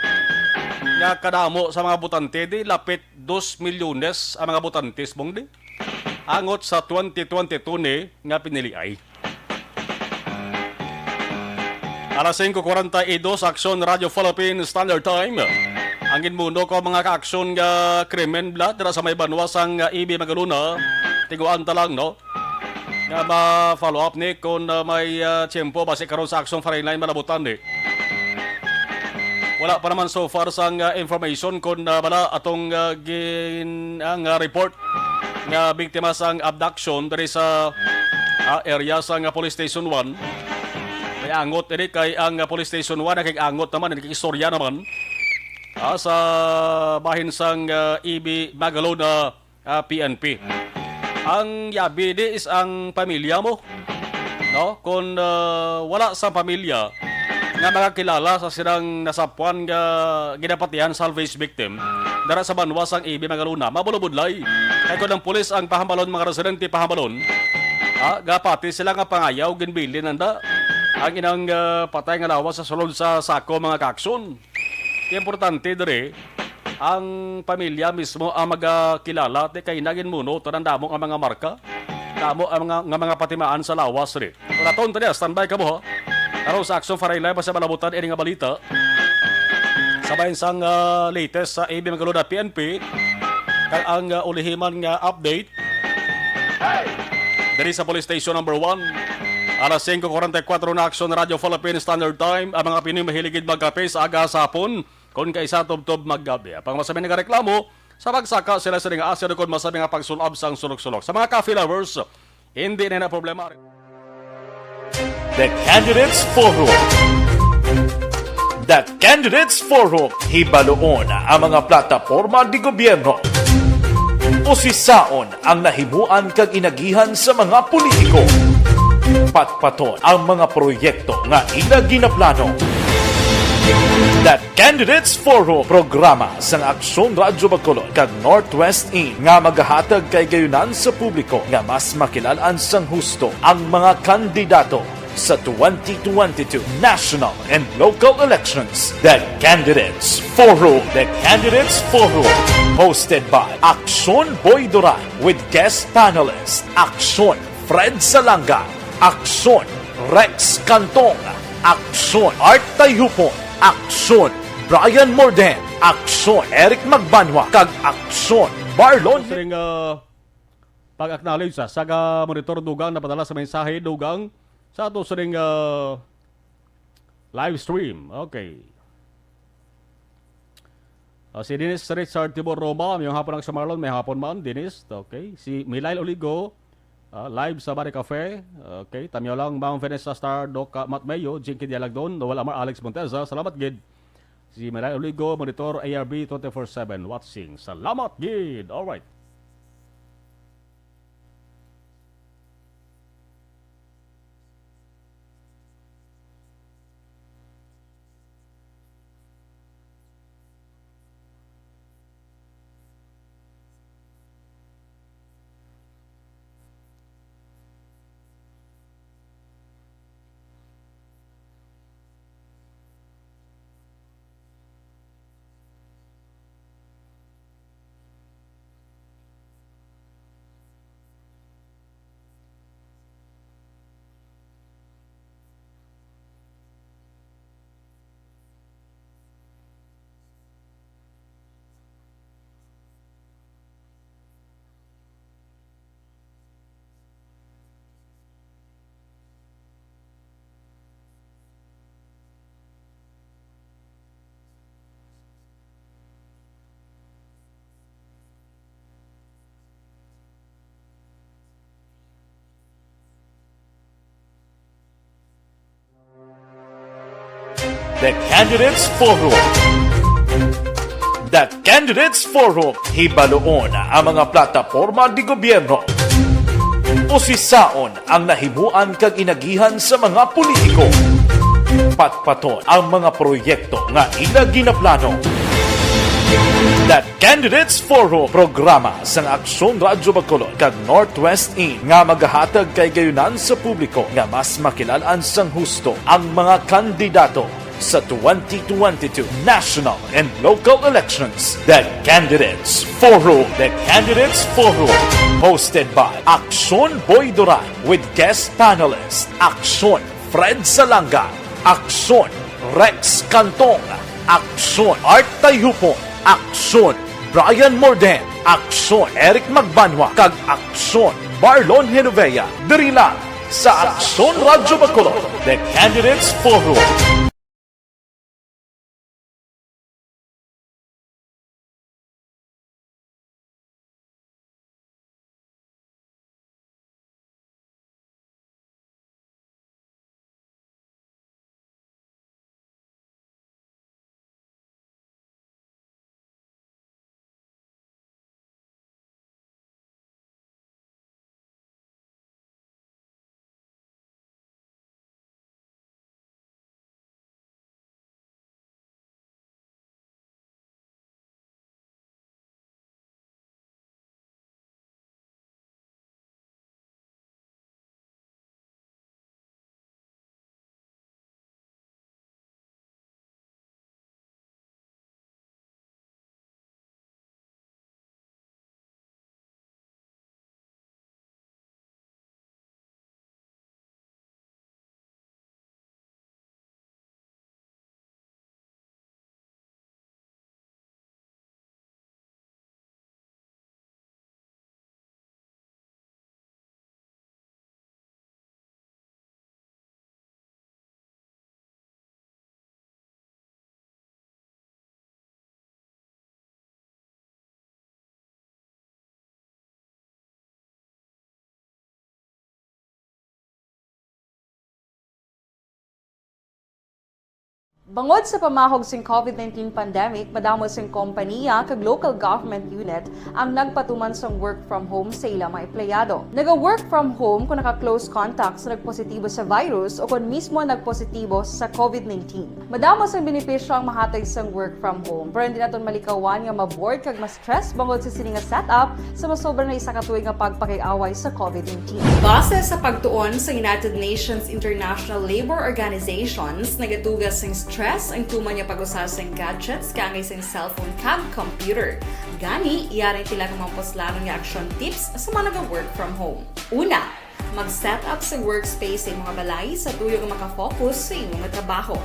nga kadamo sa mga botante di lapit dos milyones ang mga botante subong di angot sa twenty twenty-two ni nga piniliay. Alas singko kuwarenta y dos, Aksyon Radio Philippine Standard Time. Ang ginmuno ko mga kaaksyon nga krimen bala dira sa may banwa sang, ah, E B Magalona. Tiguan ta lang, no? Nga ma-follow up ni kung, ah, may, ah, tiyempo basi karon sa Aksyon Frontline malabutan ni. Wala pa naman so far sang, ah, information kung, ah, bala atong, ah, gin-, ang, ah, report nga biktima sang abduction diri sa, ah, area sang, ah, Police Station one. May angot ini kay ang, ah, Police Station one nakig-angot naman, nakig-istorya naman, ah, sa bahin sang, ah, E B Magalona, ah, P N P. Ang yabi di is ang pamilya mo, no? Kung, ah, wala sa pamilya nga makakilala sa silang nasapwan nga ginapatihan, salvage victim, dara sa banwa sang E B Magalona, mabulabudlay. Kay kung ang pulis ang pahambalon, mga residente pahambalon, ah, gapati sila nga pangayaw, ginbilin nanda ang inang, ah, patay nga lawas sa sulod sa sako, mga kaaksyon. Importante diri, ang pamilya mismo ang magakilala, ti kay nagin muno tanan damo nga mga marka, damo ang mga, nga mga patimaan sa lawas ri. Wala ton tadi, standby ka mo, ha? Karon sa Aksyon Frontline, basta malabutan ini nga balita. Sa bahin sang, ah, latest sa A B Magalona P N P, kag ang, ah, ulihiman nga update diri sa Police Station Number One. Alas singko kuwarenta y kuwatro na, Aksyon Radio Philippine Standard Time. Ang mga Pinoy mahilig gid magkape sa aga sa hapon, kon kaisa tubtob maggabi. Apang masami nagareklamo sa pagsaka sila sa ning asin kon masami nga pagsulab sang sulok-sulok. Sa mga coffee lovers, hindi na na problema. The Candidates Forum. The Candidates Forum. Hibaluon ang mga plataporma de gobyerno. Usisaon ang nahimuan kag inagihan sa mga politiko. Patpaton ang mga proyekto nga ila ginaplano. The Candidates Forum, programa sang Aksyon Radyo Bacolod kag Northwest In nga magahatag kahigayunan sa publiko nga mas makilal-an sang husto ang mga kandidato sa twenty twenty-two national and local elections. The Candidates Forum. The Candidates Forum, hosted by Aksyon Boy Duran with guest panelist Aksyon Fred Salanga, Aksyon Rex Cantong, Aksyon Art Tayhupon, Aksyon Brian Morden, Aksyon Eric Magbanwa, kag Aksyon Marlon. Sa ring, ah, pag-acknowledge sa Saga Monitor Dugang, napadala sa mensahe Dugang sa ato sa ring, ah, live stream. Okay. Ah, si Dennis Richard Tibor Roma, mayong hapon ang sa Marlon, may hapon man, Dennis. Okay. Si Milail Oligo, Ah, live sa Bari Cafe. Okay, tamyaw lang, Ma'am Vanessa Star, Doc, ah, Matt Mayo, Jinky Dialagdon, Noel Amar, Alex Monteza. Salamat gid. Si Maria Oligo, Monitor A R B twenty-four seven watching. Salamat gid. All right. The Candidates Forum. The Candidates Forum. Hibaluon ang mga plataporma di gobyerno. Usisaon ang nahimuan kag inagihan sa mga politiko. Patpaton ang mga proyekto nga ila ginaplano. The Candidates Forum, programa sang Aksyon Radyo Bacolod kag Northwest In nga magahatag kahigayonan sa publiko nga mas makilal-an sang husto ang mga kandidato sa twenty twenty-two national and local elections. The Candidates Forum. The Candidates Forum, hosted by Aksyon Boy Duran with guest panelist Aksyon Fred Salanga, Aksyon Rex Cantong, Aksyon Art Tayhupon, Aksyon Brian Morden, Aksyon Eric Magbanwa, kag Aksyon Marlon Genovea. Diri lang sa Aksyon Radyo Bacolod, The Candidates Forum. Bangod sa pamahog sing COVID nineteen pandemic, madamo sing kompaniya kag local government unit ang nagpatuman sang work from home sa ila mga empleyado. Naga-work from home kon naka-close contact sa nagpositibo sa virus o kon mismo nagpositibo sa COVID nineteen. Madamo sang benepisyo ang mahatag sang work from home, pero hindi naton malikawan nga ma-bored kag ma-stress bangod sa sini nga setup sa masobra na isa ka tuig nga pagpakig-away sa COVID nineteen. Base sa pagtuon sa United Nations International Labour Organizations, nagatuga sing stress ang tuman nga pag-usa sing gadgets kaangay sing cellphone kag computer. Gani, yari ang pila ka mga puslanon nga action tips sa mga naga-work from home. Una, mag-set up sa workspace sa imong balay sa tuyo nga makafocus sa imong trabaho.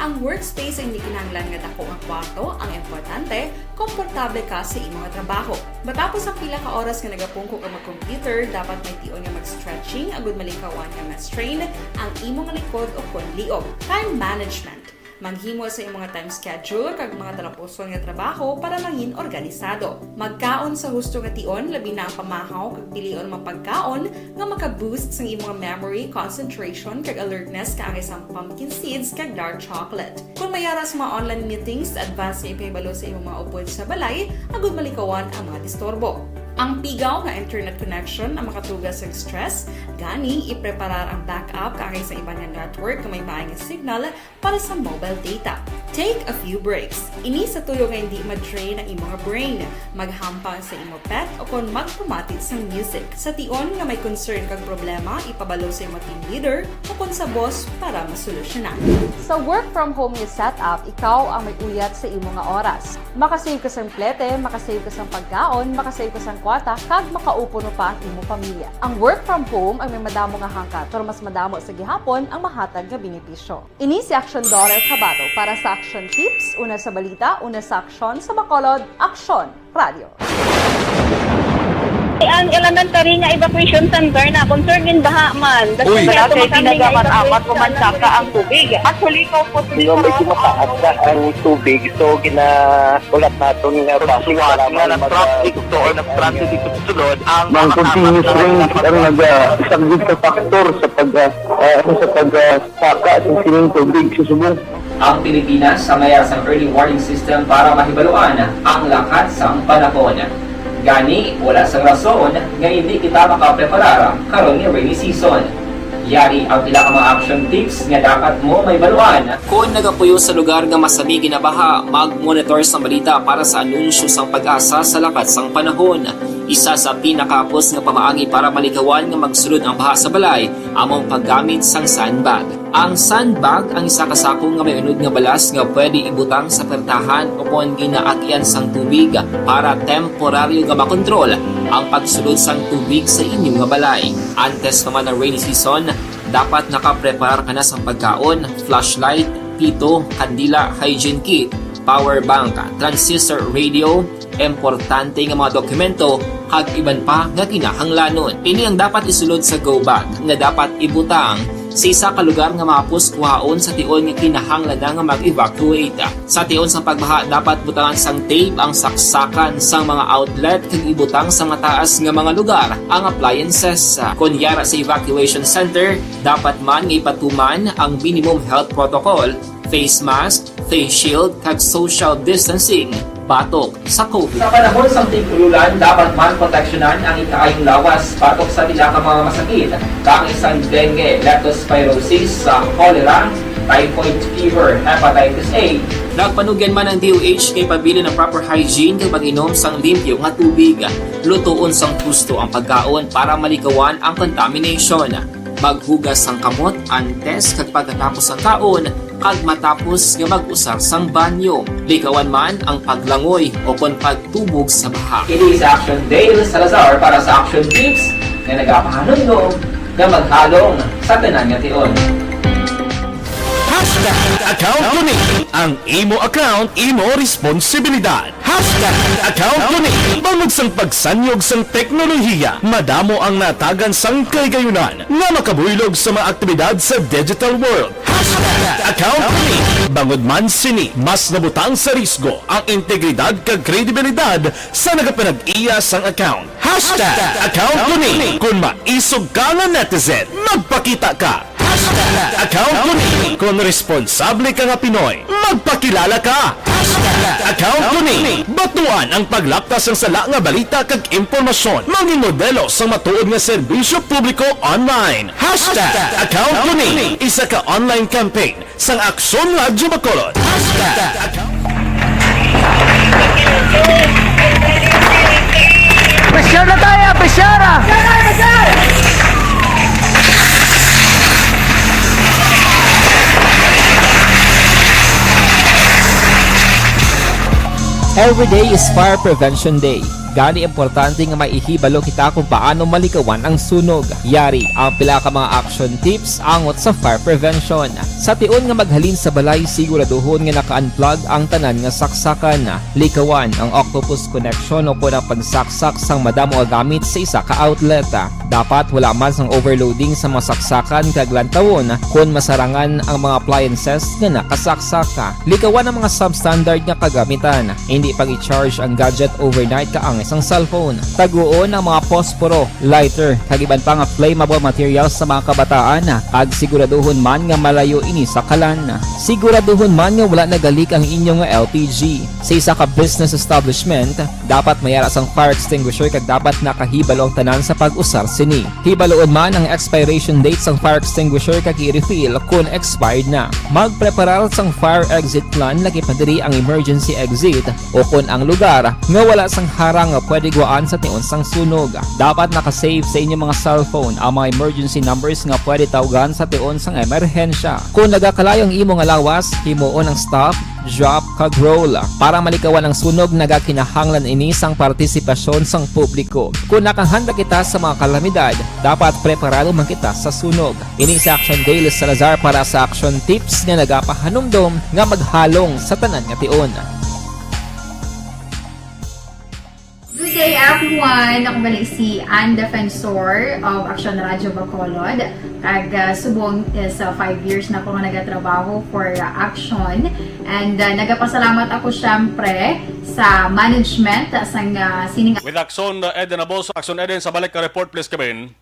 Ang workspace ay hindi kinahanglan nga dako nga kwarto, ang importante, komportable ka sa imong trabaho. Matapos ang pila ka oras nga nagapungko ka mag-computer, dapat may tion nga mag-stretching agud malikawan nga ma-strain ang imong likod o kon liog. Time management. Maghimo sa imong time schedule kag mga talapuson nga trabaho para mangin organisado. Magkaon sa husto nga tion, labi na ang pamahaw kag pilion mga pagkaon nga maka-boost sang imong memory, concentration, kag alertness kaangay sang pumpkin seeds kag dark chocolate. Kung may ara sa mga online meetings, advance nga ipahibalo sa imong mga upod sa balay agud malikawan ang mga disturbo. Ang pigaw nga internet connection ang makatuga sa stress, gani ipreparar ang backup kaangay sa iban nga network nga may maay nga signal para sa mobile data. Take a few breaks. Ini sa tuyo nga hindi ma-drain ang imong brain. Maghampang sa imo pet o kon magpamati sang music. Sa tion nga may concern kag problema, ipabalo sa imo team leader o kon sa boss para masolusyonan. Sa work from home nga setup, ikaw ang may uyat sa imo nga oras. Makasave ka sang plete, makasave ka sang pagkaon, makasave ka sang kwarta, kag makaupo pa ang imo pamilya. Ang work from home ang may madamo nga hangkat, pero mas madamo sa gihapon ang mahatag nga benepisyo. Ini si Action Daughter Kabato para sa Action Tips, una sa balita, una sa aksyon, sa Bacolod, Aksyon Radio. Ang elementary nga evacuation center na concern in baha man. Uy. Wala kay ginagamat-amat ko man saka ang tubig. Actually, ko po. Medyo mataas na ang tubig, so ginahulat naton nga base para nga mag-, traffic to or traffic ito sulod ang mga continuous rain ang nag-, ah, isang big factor sa pag, ah, ah, sa pag, ah, saka sa sining tubig sa subong. Ang Pilipinas ang may sang early warning system para mahibaluan ang lakat sang panahon. Gani, wala sang rason nga hindi kita makapreparar karon nga rainy season. Yari ang pila ka mga action tips nga dapat mo mahibaluan. Kon nagapuyo sa lugar nga masami ginabaha, mag-monitor sang balita para sa anunsyo sang PAGASA sa lakat sang panahon. Isa sa pinakahapos nga pamaagi para malikawan nga magsulod ang baha sa balay amo ang paggamit sang sandbag. Ang sandbag ang isa ka sako nga may unod nga balas nga pwede ibutang sa pertahan o kon ginaagyan sang tubig para temporaryo nga makontrol ang pagsulod sang tubig sa inyo nga balay. Antes pa man ang rainy season, dapat nakapreparar ka na sang pagkaon, flashlight, pito, kandila, hygiene kit, power bank, transistor radio, importante nga mga dokumento, kag iban pa nga kinahanglanon. Ini ang dapat isulod sa go bag nga dapat ibutang sa isa ka lugar nga mahapos kuhaon sa tion nga kinahanglan na nga mag-evacuate. Sa tion sang pagbaha, dapat butangan sang tape ang saksakan sang mga outlet kag ibutang sa mataas nga mga lugar ang appliances. Kon yara sa evacuation center, dapat man nga ipatuman ang minimum health protocol, face mask, face shield, kag social distancing batok sa COVID. Sa panahon sang tig-ululan, dapat man proteksyonan ang ikaayong lawas batok sa pila ka mga masakit, kaangay sang dengue, leptospirosis, sa cholera, typhoid fever, hepatitis A. Nagpanugyan man ang D O H nga ipabilin ang proper hygiene kag pag-inom sang limpyo nga tubig. Lutoon sang husto ang pagkaon para malikawan ang contamination. Maghugas sang kamot antes kag pagkatapos sang kaon kag matapos nga mag-usar sang banyo. Likawan man ang paglangoy o kon pagtubog sa baha. Kini si Action Dale Salazar para sa Action Tips nga nagapahanumdom nga maghalong sa tanan nga tion. Hashtag account ko ni. Ang imo account, imo responsibilidad. Hashtag account ko ni. Bangod sang pagsanyog sang teknolohiya, madamo ang natagan sang kahigayunan nga makabuylog sa mga aktibidad sa digital world. Hashtag account ko ni. Bangod man sini, mas nabutang sa risgo ang integridad kag kredibilidad sa nagapanag-iya sang account. Hashtag account ko ni. Kon maisog ka nga netizen, magpakita ka. Hashtag account ko ni. Kon responsable ka nga Pinoy, magpakilala ka. Hashtag account ko ni. Batuan ang paglapta sang sala nga balita kag impormasyon. Mangin modelo sang matuod nga serbisyo publiko online. Hashtag account ko ni. Isa ka online campaign sang Aksyon Radyo Bacolod. Hashtag account. Pressure na tayo! Pressure! Every day is Fire Prevention Day. Gani, importante nga maihibalo kita kung paano malikawan ang sunog. Yari ang pila ka mga action tips angot sa fire prevention. Sa tion nga maghalin sa balay, siguraduhon nga naka-unplug ang tanan nga saksakan. Likawan ang octopus connection o kon ang pagsaksak sang madamo nga gamit sa isa ka outlet. Dapat wala man sang overloading sa mga saksakan kag lantawon kon masarangan ang mga appliances nga nakasaksak. Likawan ang mga substandard nga kagamitan. Hindi pag-i-charge ang gadget overnight kaangay sang cellphone. Taguon ang mga posporo, lighter, kag iban pa nga flammable materials sa mga kabataan, kag siguraduhon man nga malayo ini sa kalan. Siguraduhon man nga wala nagalik ang inyo nga L P G. Sa isa ka business establishment, dapat may ara sang fire extinguisher kag dapat nakahibalo ang tanan sa pag-usar sini. Hibaloon man ang expiration date sang fire extinguisher kag i-refill kon expired na. Magpreparar sang fire exit plan, lakip na diri ang emergency exit o kon ang lugar nga wala sang harang nga pwede guwaan sa tion sang sunog. Dapat naka-save sa inyo mga cellphone ang mga emergency numbers nga pwede tawgan sa tion sang emerhensya. Kon nagakalayo ang imo nga lawas, himuon ang stop, drop, kag roll. Para malikawan ang sunog, nagakinahanglan ini sang partisipasyon sang publiko. Kon nakahanda kita sa mga kalamidad, dapat preparado man kita sa sunog. Ini si Action Dale Salazar para sa Action Tips nga nagapahanumdom nga maghalong sa tanan nga tion. Good day, everyone! Ako gali si Ann Defensor of Action Radio Bacolod. Kag uh, subong is uh, five years na ko nga nagatrabaho for uh, Action. And uh, nagapasalamat ako syempre sa management uh, sang uh, sining With Action uh, Eden Aboso. Action Eden, sa balik ka report, please, Kevin.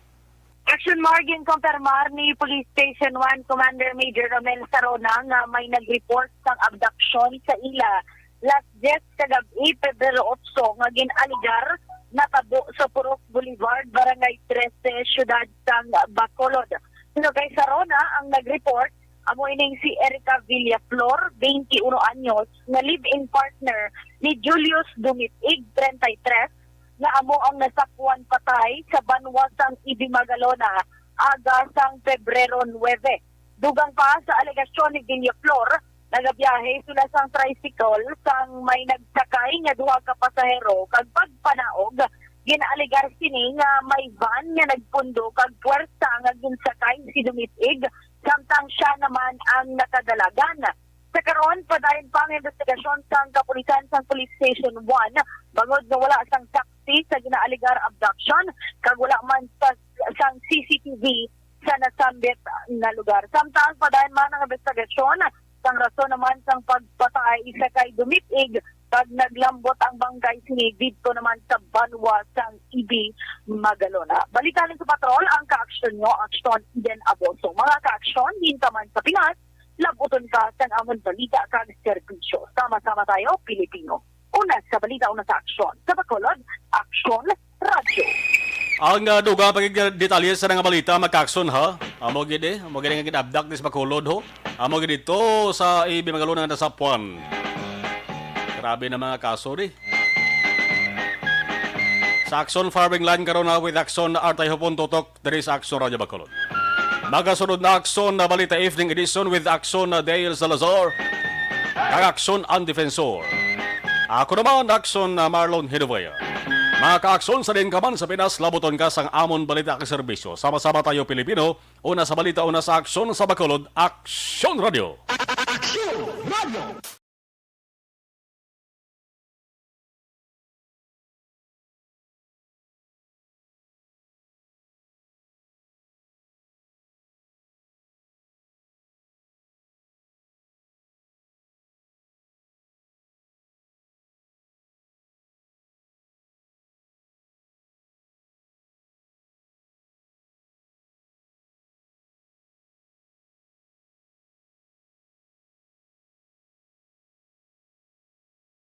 Action Margin, kumpirmar ni Police Station one Commander Major Romel Sarona nga may nag-report sang abduction sa ila last diyes ka gab-i, Pebrero otso, nga gin-alegar natabo sa Purok Boulevard, Barangay trese, Siyudad sang Bacolod. Suno kay Sarona, ang nag-report amo ining si Erica Villaflor, twenty-one anyos, nga live-in partner ni Julius Dumitig, treinta y tres, nga amo ang nasakwan patay sa banwa sang Ibi, Magalona, aga sang Pebrero nuebe. Dugang pa sa alegasyon ni Villaflor, nagabiyahe sila sang tricycle sang may nagsakay nga duha ka pasahero kag pagpanaog, gin-alegar sini nga may van nga nagpundo kag puwersa nga ginsakay si Dumitig, samtang sia naman ang nakadalagan. Sa karon, padayon pa ang investigasyon sang kapulisan sang Police Station one bangod nga wala sang saksi sa ginaalegar abduction kag wala man sa, sang C C T V sa nasambit nga lugar. Samtang padayon man ang investigasyon sang rason naman sang pagpatay sa kay Dumitig kag naglambot ang bangkay sini didto naman sa banwa sang Ibi, Magalona. Balita ni sa patrol ang kaaksyon nyo, Aksyon Eden Aboso. Mga kaaksyon, din ka man sa Pinas, labuton ka sang amon balita kag serbisyo. Sama-sama tayo, Pilipino. Una sa balita, una sa aksyon. Sa Bacolod, Aksyon Radyo. Ang uh, dugang pagigdetalye sa nga balita, magkakson ha. Amo gid eh, amo gid ang gid-abdak ni sa Bacolod ho. Amo gid dito sa Ibi, Magalona nga nasapuan. Grabe na mga kaso di. Sa Aksyon Firing Line karon na with Aksyon Artay Hopon Tutok diri sa Aksyon Radyo Bacolod. Magasunod na Aksyon na Balita Evening Edition with Aksyon na Dale Salazar kag Aksyon ang Defensor. Ako naman, Aksyon na Marlon Hinovea. Mga kaaksyon sa din ka man sa Pinas, labuton ka sang amon balita kag serbisyo. Sama-sama tayo, Pilipino. Una sa balita, una sa aksyon sa Bacolod, Aksyon Radio. Aksyon Radio!